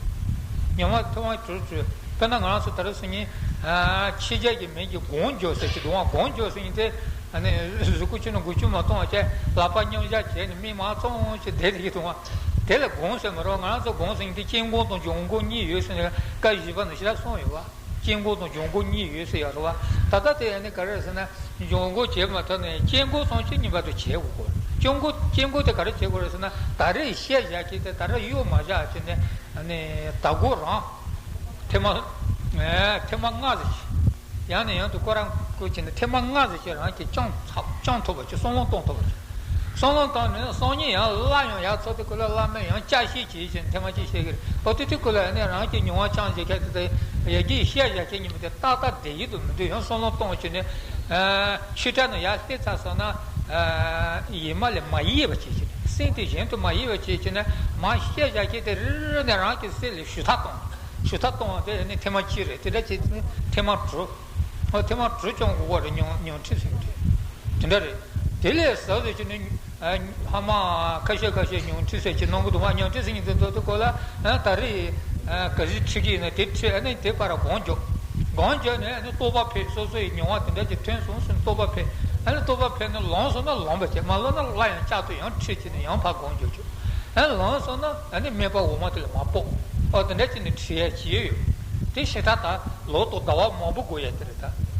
ཉི་མ་ཐེངས་མ་དྲུག་ཅུ། དཔེར་ན་ང་རང་ཚོ་ད་རེས་སང་ཉིན། ཨ། ཕྱི་རྒྱལ་གྱི་མི་གིས་སྒོམ་རྒྱག་ཟེར་གྱི་འདུག་ཨང་། སྒོམ་རྒྱག་ཟེར་མཁན་དེ། ཨ་ནི་གཟུགས་པོ་ཕྱི་ནང་འགུལ་སྐྱོད་མ་གཏོང་བ་བྱས། ལག་པ་མཉམ་བཞག་བྱས་ནས་མིག་མར་བཙུམ་བྱས་བསྡད་བསྡད་ཀྱི་འདུག་ཨང་། དེ་ལ་སྒོམ་ཟེར་མ་རེད་བ། ང་རང་ཚོ་སྒོམ་ཟེར་མཁན་དེ་སྐྱེ་འགོག་དང་འབྱུང་འགོག་གཉིས་ཡོད་ཟེར་ནས་བཀའ་བཞི་པ་ནང་བཞིན་གསུངས་ཡོད་བ། སྐྱེ་འགོག་དང་འབྱུང་འགོག་གཉིས་ཡོད་ཟེར་ཡོད་རེད་བ། ད་ལྟ་དེ་ཨ་ནི་ག་རེ་རེད་ཟེར་ན། འབྱུང་འགོག་བྱེད་མ་ཐུབ་ནས་སྐྱེ་འགོག་སོང་ཕྱིར་ཉིན་པ་དུ་བྱེད་དགོས་གོ། སྐྱེ་འགོག་སྐྱེ་འགོག་དེ་ག་རེ་བྱེད་དགོས་རེད་ཟེར་ན། ད་རེས་བཤད་བཞག་གི་དེ་ད་རེས་གཡོལ་མ་བཞག་བྱས་ནས། ཨ་ནི་ད་གོ་རང་ཐེངས་མ། ཨེ། ཐེངས་མ་ལྔ་ཙམ་ཞིག་ཡང་ནས་ཡང་དུ་ཁོ་རང་བཀོལ་བྱས་ནས་ཐེངས་མ་ལྔ་ཙམ་ཞིག་རང་གིས་བཅང་ཐུབ། བཅང་ཐུབ་པ་ཅིག་བསམ་བློ་གཏོང་ཐུབ་པ་ཅིག་བསམ་བློ་བཏང་ནས་སང་ཉིན་ཡང་སླར་ཡང་ཡར་ཚུར་དེ་ཁོ་ལ་བླ་མས་ཡང་བསྐྱར་བཤད་བྱེད་ཅིང་ཐེངས་མ་གཅིག་བཤད་ཀྱི་རེད། འོ་དེ་དུས་ཁོ་ལ་ནི་རང་གི་མྱོང་བ་ཅང་བྱེད་མཁན་དེ་དང་ཡ་གིས་བཤད་བཞག་མཁན་ཉིན་མོ་དེ་ཏག་ཏག་བསྡད་ཡོད་དུ་མི་འདུག་ཡང་བསམ་བློ་གཏོང་བྱས་ནས། ཨ། ཕྱི་དྲག་ནས་ཡར་སླེབས་ཚར་སོང་ན། ཨ། ཡེངས་མ་ལས་མ་ཡེངས་པ་བྱེད་ཀྱི་རེད། སེམས་དེ་གཞན་དུ་མ་ཡེངས་པ་བྱེད་ཀྱི་ན། མར་བཤད་བཞག་མཁན་དེ་རེ་རེ་ནས་རང་གི་སེམས་ལ་ཞུ་དག་གཏོང་། ཞུ་དག་གཏོང་བ་དེ་ནི་ཐེངས་མ་གཅིག་རེད། དེ་འདྲ་བྱས་ནས་ཐེངས་མ་དྲུག་འོ་ཐེངས་མ་དྲུག་ཅུ་འགོར་བ་རེད། ཉམས་ཉམས་ཁྲིད་ཟེར་གྱི་རེད། དེ་འདྲ་རེད། དེ་ལས་ཟབ་ཟེར་གྱི་ནི། ཨ། ཧ་མ་ཁ་ཤས་ཁ་ཤས་ཉམས་ཁྲིད་ཟེར་གྱི་གནང་གི་འདུག་བ། ཉམས་ཁྲིད་ཟེར་མཁན་དེ་ཚོ་དེ་སྐོར་ལ། ཨ། ད་རེས། ཨ། ག་རེ་ཁྲིད་ཀྱི་ཡིན་ན་དེ་ཁྲིད། ཨ་ནི་དེ་བར་སྒོམ་རྒྱག་སྒོམ་རྒྱག་ནས་ཨ་ནི་རྟོགས་པ་འཕེལ། སོ་སོ་ཡི་མྱོང་བ་དེ་འདྲ་ཅིག་ཐོན་སོང་ཟེར་ནས་རྟོགས་པ་འཕེལ། ཨ་ནི་རྟོགས་པ་འཕེལ་ནས་ལངས་སོང་ན་ལངས་པ་བྱས། མ་ལངས་ན་སླར་ཡང་བསྐྱར་དུ་ཡང་ཁྲིད་བྱས་ནས་ཡང་ཕར་སྒོམ་རྒྱག་རྒྱུ། ཨ་ནི་ལངས་སོང་ན་ཨ་ནི་སྨད་པ་འོག་མ་དེ་ལ་མར་ཕོག་འོ་དེ་འདྲ་བྱས་ནས་ཁྲིད་ཡ་བྱས་ཡོད། དེ་ཞེ་དྲག་ད་ལོ་དང་ཟླ་བ་མང་པོ་འགོར་ཡ་དེ་རེད་ད།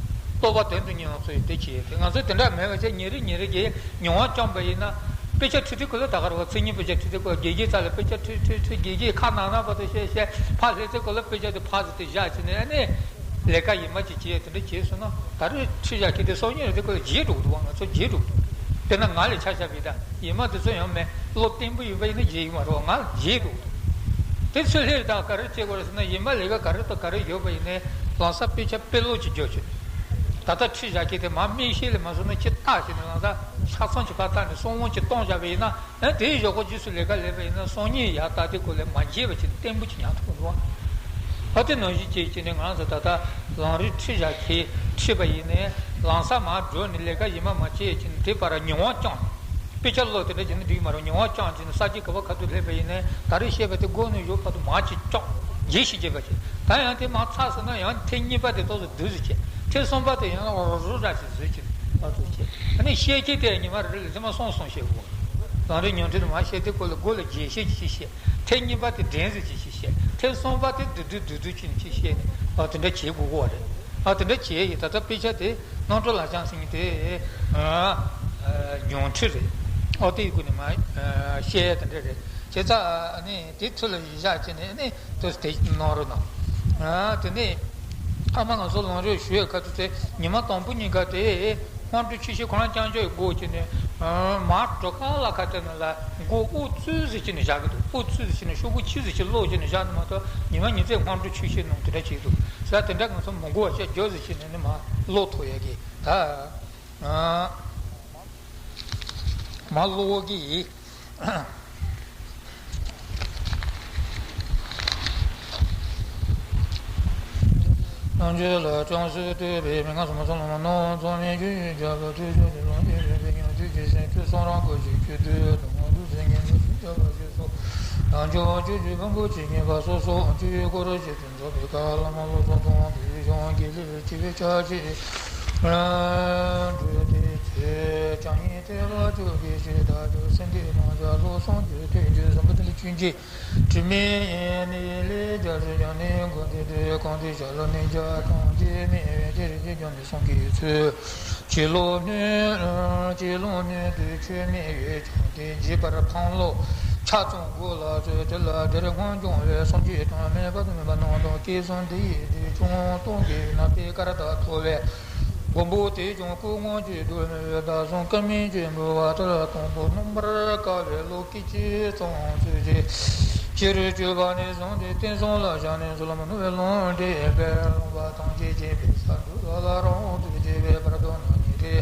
རྟོགས་པ་དོན་དུ་གཉེར་བ་ཚོ་ཡིས་དེ་བྱས་ཏེ། ང་ཚོ་དེ་འདྲ་མེད་པ་བྱས་ཉིན་རེ་ཉིན་རེ་གི་མྱོང་བ་བཅངས་པ་ཡིན་ན། དཔེ་ཆ་ཁྲིད་དུས་སྐབས་ལ་ད་ག་རེ་བ། མཚན་ཉིད་དཔེ་ཆ་ཁྲིད་དུས་སྐབས་དགེ་རྒན་རྩ་ལ་དཔེ་ཆ་ཁྲིད་ཁྲིད་ཁྲིད། དགེ་རྒན་ཁ་ནང་ན་བར་དུ་བཤད་བཤད། ཕར་སླེབས་དུས་སྐབས་ལ་དཔེ་ཆ་དེ་ཕར་ཟུར་དུ་བཞག་བྱས་ནས། ཨ་ནི་ལས་ཀ་ཡིན་མ་ཅིག་བྱས་དེ་འདྲ་བྱས་སོང་ན། ད་རེས་ཁྲིད་བཞག་མཁན་དེ་སང་ཉིན་རེ་དུས་སྐབས་ལ་བརྗེད་འགྲོ་གི་འདུག་བ། ང་ཚོ་བརྗེད་འགྲོ་གི་འདུག་དཔེར་ན་ང་ལ་ཆ་བཞག་པ་ཡིན་ད། ཡིན་མ་དེ་ཚོ་ཡང་མེད། བློ་བརྟན་པོ་ཡིན་པ་ཡིན་ན་བརྗེད་ཀྱི་མ་རེད་བ། ང་ལ་བརྗེད་འགྲོ་གི་འདུག་དེ་ཚོ་སླེབས་དང་ག་རེ་བྱེད་དགོས་རེད་ཟེར་ན། ཡིན་མ་ལས་ཀ་ག་རེ་དང་ག་རེ་ཡོད་པ་ཡིན་ནའི་ལམ་སང་དཔེ་ཆ་དཔེ་ཀློག་ཅིག་རྒྱག་བྱས། ད་ལྟ་ཁྲིད་བཞག་མཁན་དེ་མར་མིག་ཤེལ་ལས་མ་བཟུང་ན་ཅིག་བལྟས་བྱས་ནས། ལམ་སང་ཆ་ཚང་ཅིག་ཕར་བལྟས་ནས་བསམ་བློ་ཅིག་གཏོང་བཞག་པ་ཡིན་ན། ཨ། དེའི་གཞུག་གུ་རྗེས་སུ་ལས་ཀ་ལས་པ་ཡིན་ན་སང་ཉིན་ཡར་ལྟ་དུས་སྐབས་ལ་མ་བརྗེད་པ་བྱས་ནས་བརྟན་པོ་ཅིག་ཉར་ཐུབ་ཀྱི་འདུག་བ། ཨ། དེ་ནང་བཞིན་བྱས་བྱས་ནས་ང་རང་ཚོ་ད་ལྟ་ལམ་རིམ་ཁྲིད་བཞག་མཁན་ཁྲིད་པ་ཡིན་ནའི་ལམ་སང་མར་འགྲོ་ནས་ལས་ཀ་ཡིན་མ་མ་བྱས་བྱས་ནས་དེ་བར་མྱོང་བ་བཅངས། དཔེ་ཆ་ཀློག་དེ་འདྲ་བྱས་ན་འགྲིག་གི་མ་རེད། མྱོང་བ་བཅངས་བྱས་ནས་ས་བཅད་ག་པར་ག་དུས་སླེབས་པ་ཡིན་ནའི། ད་རེས་བཤད་པ་དེ་མགོ་ནས་མཇུག་བར་དུ་མར་ཅིག་བཅངས། རྗེས་ཤིག་བྱེད་པ་བྱས། ད་ཡང་དེ་མར་ཚར་སོང་ན་ཡང་ཐེངས་གཉིས་པ་དེ་ཏོག་ཙམ་བསྡུས་ཙམ་བྱས། ཐེངས་གསུམ་པ་དེ་ཡང་རོ་རོ་འདྲ་ཞིག་བཟོས་བྱས་ཨ་ཏོག་བྱས། ཨ་ནི་བཤད་ཀྱི་དེ་ཉི་མ་རེ་རེ་ལ་ཐེངས་མ་གསུམ་གསུམ་བཤད་དགོས། ལམ་རིམ་ཉམས་ཁྲིད་དུ་མར་བཤད་དུས་སྐབས་ལ་མགོ་ལ་རྒྱས་བཤད་ཅིག་བཤད། ཐེངས་གཉིས་པ་དེ་འགྲན་ཟིན་ཅིག་བཤད། ཐེངས་གསུམ་པ་དེ་བསྡུས་བསྡུས་བསྡུས་བསྡུས་ཅིག་ཅིག་བཤད་ནས། ཨ། དེ་འདྲ་བྱེད་དགོས་ཀྱི་རེད། ཨ། དེ་འདྲ་བྱས་ཡིན། ད་ལྟ་དཔེ་ཆ་དེ་རྣམ་གྲོལ་ལྷ་བྱང་ཟེར་མཁན་དེ། ཨ། ཨ། ཉམས་ཁྲིད་རེད། ཨོ། དེའི་སྒོ་ནས་མར། ཨ། བཤད་ཡ་དེ་འདྲ་རེད། བྱས་ཙང་ཨ་ནི་དེ་ཚུར་ལ་གཞི་བཞག་བྱས་ནས་ཨ་ནི་དེ་དེ་གནང་རོགས་གནང་། ཨ། དེ་ནས་ཨ་མ་ང་ཚོ་ལམ་རིམ་ཞུ་ཡ་ཁ་ཐུག་དེ་ཉི་མ་དང་པོ་གཉིས་ཀ་དེ་སྔོན་འགྲོ་ཆོས་བཤད་ཁོ་རང་རྐྱང་རྐྱང་ཡི་སྒོ་བྱས་ནས། ཨ། མར་གྲུ་ཁ་ལ་ཁ་བལྟས་ནས་ལ་མགོ་དབུ་གཙུག་ཟེར་བྱས་ནས་བཞག་གི་འདུག་དབུ་གཙུག་ཟེར་བྱས་ནས་ཤོག་གུ་ཆེ་ཟེར་བྱས་ཀློག་བྱས་ནས་བཞག་ནས་མ་གཏོགས། ཉི་མ་ཉི་ཚེ་སྔོན་འགྲོ་ཆོས་བཤད་ནང་དེ་འདྲ་བྱས་འདུག་ཟེར། དེ་འདྲ་ང་ཚོ་མི་དགོས་པ་བྱས། རྒྱུགས་ཟེར་བྱས་ནས་ནི་མར་ཀློག་ཐུབ་ཡ་གི། ད། ཨ། མར་ཀློག་གི་ཡིན། རྣལ་འབྱོར་ལ་བྱང་སེམས་བསྟོད་པའི་མན་ངག་གསུམ་པ་ལམ་ནང་ཚང་མས་རྒྱུད་ཡོད་རྒྱལ་པོ་ཐུགས་རྗེ་ལ་ལོངས་སྤྱོད་པའི་ཕན་ཡོན་ཐུགས་ཀྱི་སེམས་བསྐྱེད་གསུང་རབ་གོ་ཆའི་རྒྱུད་སྡེ་དང་དུ་ཟིན་ངེས་འདུ་ཤེས་བརྒྱད་པ་ཞེས་སོགས། རྣལ་འབྱོར་སྤྱོད་བཅུའི་ཕུང་པོ་ཇི་སྙེད་པ་སོ་སོ་སྤྱོད་ཡུལ་སྐོར་བྱེད་དུ་འགྲོ་བའི་སྐབས་བླ་མ་བློ་བཟང་ཐུབ་དབང་དུས་གཞུང་དགེ་ལེགས་སྤྱི་བོའི་ཆ་ཆེ་འགྲོས་དེ་ཚེ་བྱང་ཉིད་ཐེག་པ་བཅུ་པའི་ཞེས་བདག་རྒྱུད་སེམས་སྡེ་རྣམ་གཞག་བློ་བཟང་རྒྱུད་སྡེ་རྒྱུད་གསུམ་པོ་དེ་ལ་ཆོས་འབྱེད། དྲི་མེད་ཡེ་ནས་ལས་རྒྱ་རེ་ཡང་ནས་འགོ་དེ་དུས་གང་དུ་བྱ་ལ་ནས་བྱ་གྲངས་ཀྱིས་མེད་པའི་དེ་རིགས་ཀྱི་སྒོ་ནས་གསུང་གི་ཚུལ། ཆོས་ལུགས་སྣོད། ཆོས་ལུགས་སྣོད་དུ་ཆོས་མེད་ཡོད་ཀྱང་དེ་འཇིག་པར་འཕངས་ལོ། ཆ་ཙམ་དགོས་ལ་ཚོད་དེ་ལ་དེར་སྔོན་སྐྱོང་བའི་སངས་རྒྱས་གྲངས་མེད་པ་དང་མེད་པ་རྣམས་དང་བསྐལ་བཟང་འདི་ཡི་དུས་ཀྱང་སྟོང་གི་ན་པའི་སྐར་དག་ཐོབ་པས། མགོན་པོ་དེས་ཀྱང་སྐུ་ངོ་ཅིག་གདོད་མའི་བདག་བཟང་སྐར་མའི་རྒྱལ་པོ་བ་ཏིལ་དང་པོ་རྣམ་པར་དཀར་བའི་ལོ་སྐད་ཅིག་ཙམ་ཚོད་ཅིག་ཕྱི་རོལ་སྤྱོད་པ་ནས་བཟུང་སྟེ་བསྟན་སྲུང་ལ་བཞག་ནས་ཚུལ་མི་མཐུན་པའི་ལུང་འདྲེན་པའི་ལུང་པ་ཐམས་ཅད་མཁྱེན་པའི་ས་འདུལ་བ་ལ་རང་དབང་དུ་བྱས་པའི་བར་དུ་ན་ནི་དེ་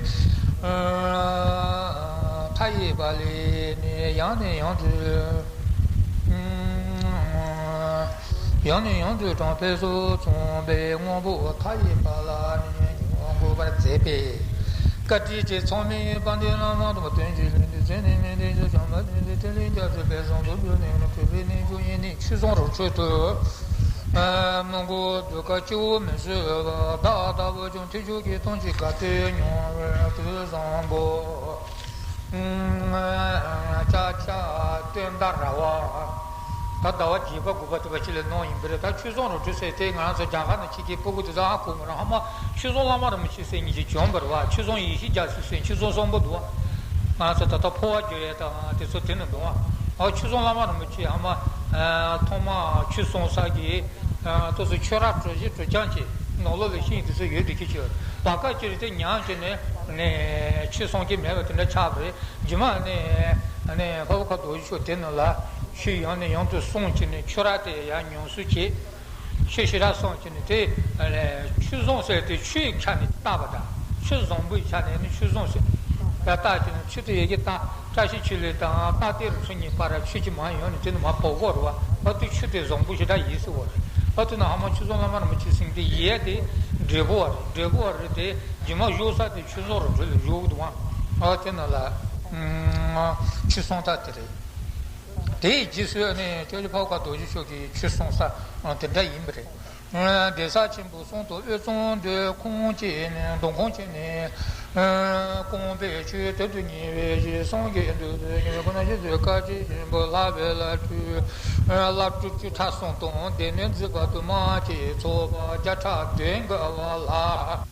མཐའ་ཡས་པ་ལས་ནི་ཡང་ནས་ཡང་དུ། ཡང་ནས་ཡང་དུ་དྲངས་པའི་སོ་མཚུངས་པའི་དངོས་པོ་མཐའ་ཡས་པ་ལ་ནི་འགོད་པར་མཛད་པས། བཀའ་དྲིན་ཅན་ཚང་མས་དཔལ་ལྡན་བླ་མ་དམ་པ་དོན་གྱི་ལྷུན་གྲུབ་མཚན་ནས་མི་འདྲེན་ཞིང་བྱམས་པ་ལྡན་པའི་ཕྲིན་ལས་རྒྱ་ཆེ་བའི་བཟང་པོ་བརྒྱུད་ནས་གྲུབ་པའི་རྣལ་འབྱོར་ཡིན་ནི་ཆོས་བཟང་རོ་ཁྲོད་དུ། མི་མགོ་གདུགས་དཀར་སྤྱི་བོ་མི་བཟོད་པ་བདག་ལྟ་བུ་ཀྱང་ཐེག་མཆོག་གི་དོན་གྱི་དགའ་སྟོན་མྱོང་བའི་དུས་བཟང་པོ། ལྕགས་ཆ་སྟོན་ཟླ་ར་བ། ད་ཟླ་བ་བརྒྱད་པ་དགུ་པ་དེ་བ་ཅི་ལས་གནང་ཡིན་པ་རེད། ད་ཆོས་བཟང་རོ་ཁྲོད་ཟེར་དེ་ང་རང་ཚོ་རྒྱ་གར་ནང་ཆེ་གེ་སྤུ་གུ་དེ་ཚོ་ཧ་གོ་མི་རང་ཧ་མ་ཆོས་བཟང་བླ་མ་རིན་པོ་ཆེ་ཟེར་ཉིན་གྱི་བྱོན་པ་རེད་བ། ཆོས་བཟང་ཡེ་ཤེས་རྒྱ་མཚོ་ཟེར་ཆོས་བཟང་གསུམ་པོ་འདུག་བ། ང་ཚོ་ད་ལྟ་འཕོ་བ་བརྒྱུད་ཡས་དང་དེ་ཚོ་དེ་ནི་འདུག་བ། ཨ་ཆོས་བཟང་བླ་མ་རིན་པོ་ཆེ་ཧ་མ་ཐོག་མ་ཆོས་གསུང་ས་གི་ཏོག་ཙམ་ཆོས་ར་གྲོལ་གཞི་གྲོལ་རྐྱང་གི་ནང་ལོགས་ལ་ཤིང་དེ་ཚོ་ཡོད་དེ་ཁྱི་ཆོས་བར་སྐབས་ཅིག་རེད་དེ་ཉམས་ཀྱི་ནས་ནས་ཆོས་གསུང་གི་མེད་པ་དེ་འདྲ་ཆགས་པ་རེད། རྗེས་མ་ནས་ནས་འཕགས་པ་མཁའ་ཟླ་བ་ཞིག་དེ་ནང་ལ་ཆོས་ཡང་ནས་ཡང་དུ་གསུང་གི་ནས་ཆོས་ར་དེ་ཡང་ཉམས་སུ་བྱས། ཆོས་ཞེ་དྲག་གསུངས་ཀྱི་ནི་དེ། ཆོས་བཟང་ཟེར་དེ་ཆོས་ཆ་ནས་བཏགས་པ་དང་། ཆོས་བཟང་པོའི་ཆ་ནས་ནི་ཆོས་བཟང་ཟེར། ད་བཏགས་ཀྱི་ནི་ཆོས་དེ་ཡི་གེ་བཏགས། བཀྲ་ཤིས་ཆོས་གླིང་དང་སྟག་སྡེ་རུ་ཚོ་གཉིས་པར་ཆོས་ཀྱི་མ་ཡོང་ནི་དེ་ནི་མ་བོག་བོག་རུ་བ། ཨ་དེ་ཆོས་དེ་བཟང་པོ་ཞེ་དྲག་ཡིན་ཟེར་བ་རེད། ཨ་དེ་ན་ཧ་མ་ཆོས་བཟང་བླ་མ་རིན་པོ་ཆེ་ཟེར་དེ་ཡས་དེ་འབྲས་བུ་བ་རེད། འབྲས་བུ་བ་རེད་དེ་རྗེས་མ་བཞུགས་ས་དེ་ཆོས་བཟང་རུ་འགྲོ་ལ་བཞུགས་འདུག་བ། ཨ་དེ་ན་ལ་ཆོས་གསུང་ས་དེ་རེད། དེའི་རྗེས་སུ་ནི་སྐྱབས་རྗེ་འཕགས་པ་མཁའ་ཟླ་བ་ཞིག་མཆོག་གིས་ཆོས་གསུངས་ས་དེ་འདྲ་ཡིན་པ་རེད། གདན་ས་ཆེན་པོ་གསུམ་དུ་དབུས་གཙང་སྡོད་ཁུངས་ཀྱི་ནི་མདོ་ཁམས་ཀྱི་ནི་རྐང་པའི་ཆོས་དོན་དུ་གཉེར་བའི་གཞི་སངས་རྒྱས་འདུས་པའི་ཉི་མའི་སྐུ་ན་ཆེན་པོའི་བཀའ་དྲིན་ཆེན་པོ་ལྷག་པའི་བླ་སྤྲུལ་བླ་སྤྲུལ་བཅུ་ཕྲག་གསུམ་དང་སྡེ་སྣོད་འཛིན་པ་དུ་མ་ཀྱི་ཚོགས་པ་བརྒྱ་ཕྲག་བདུན་འགའ་བ་ལ།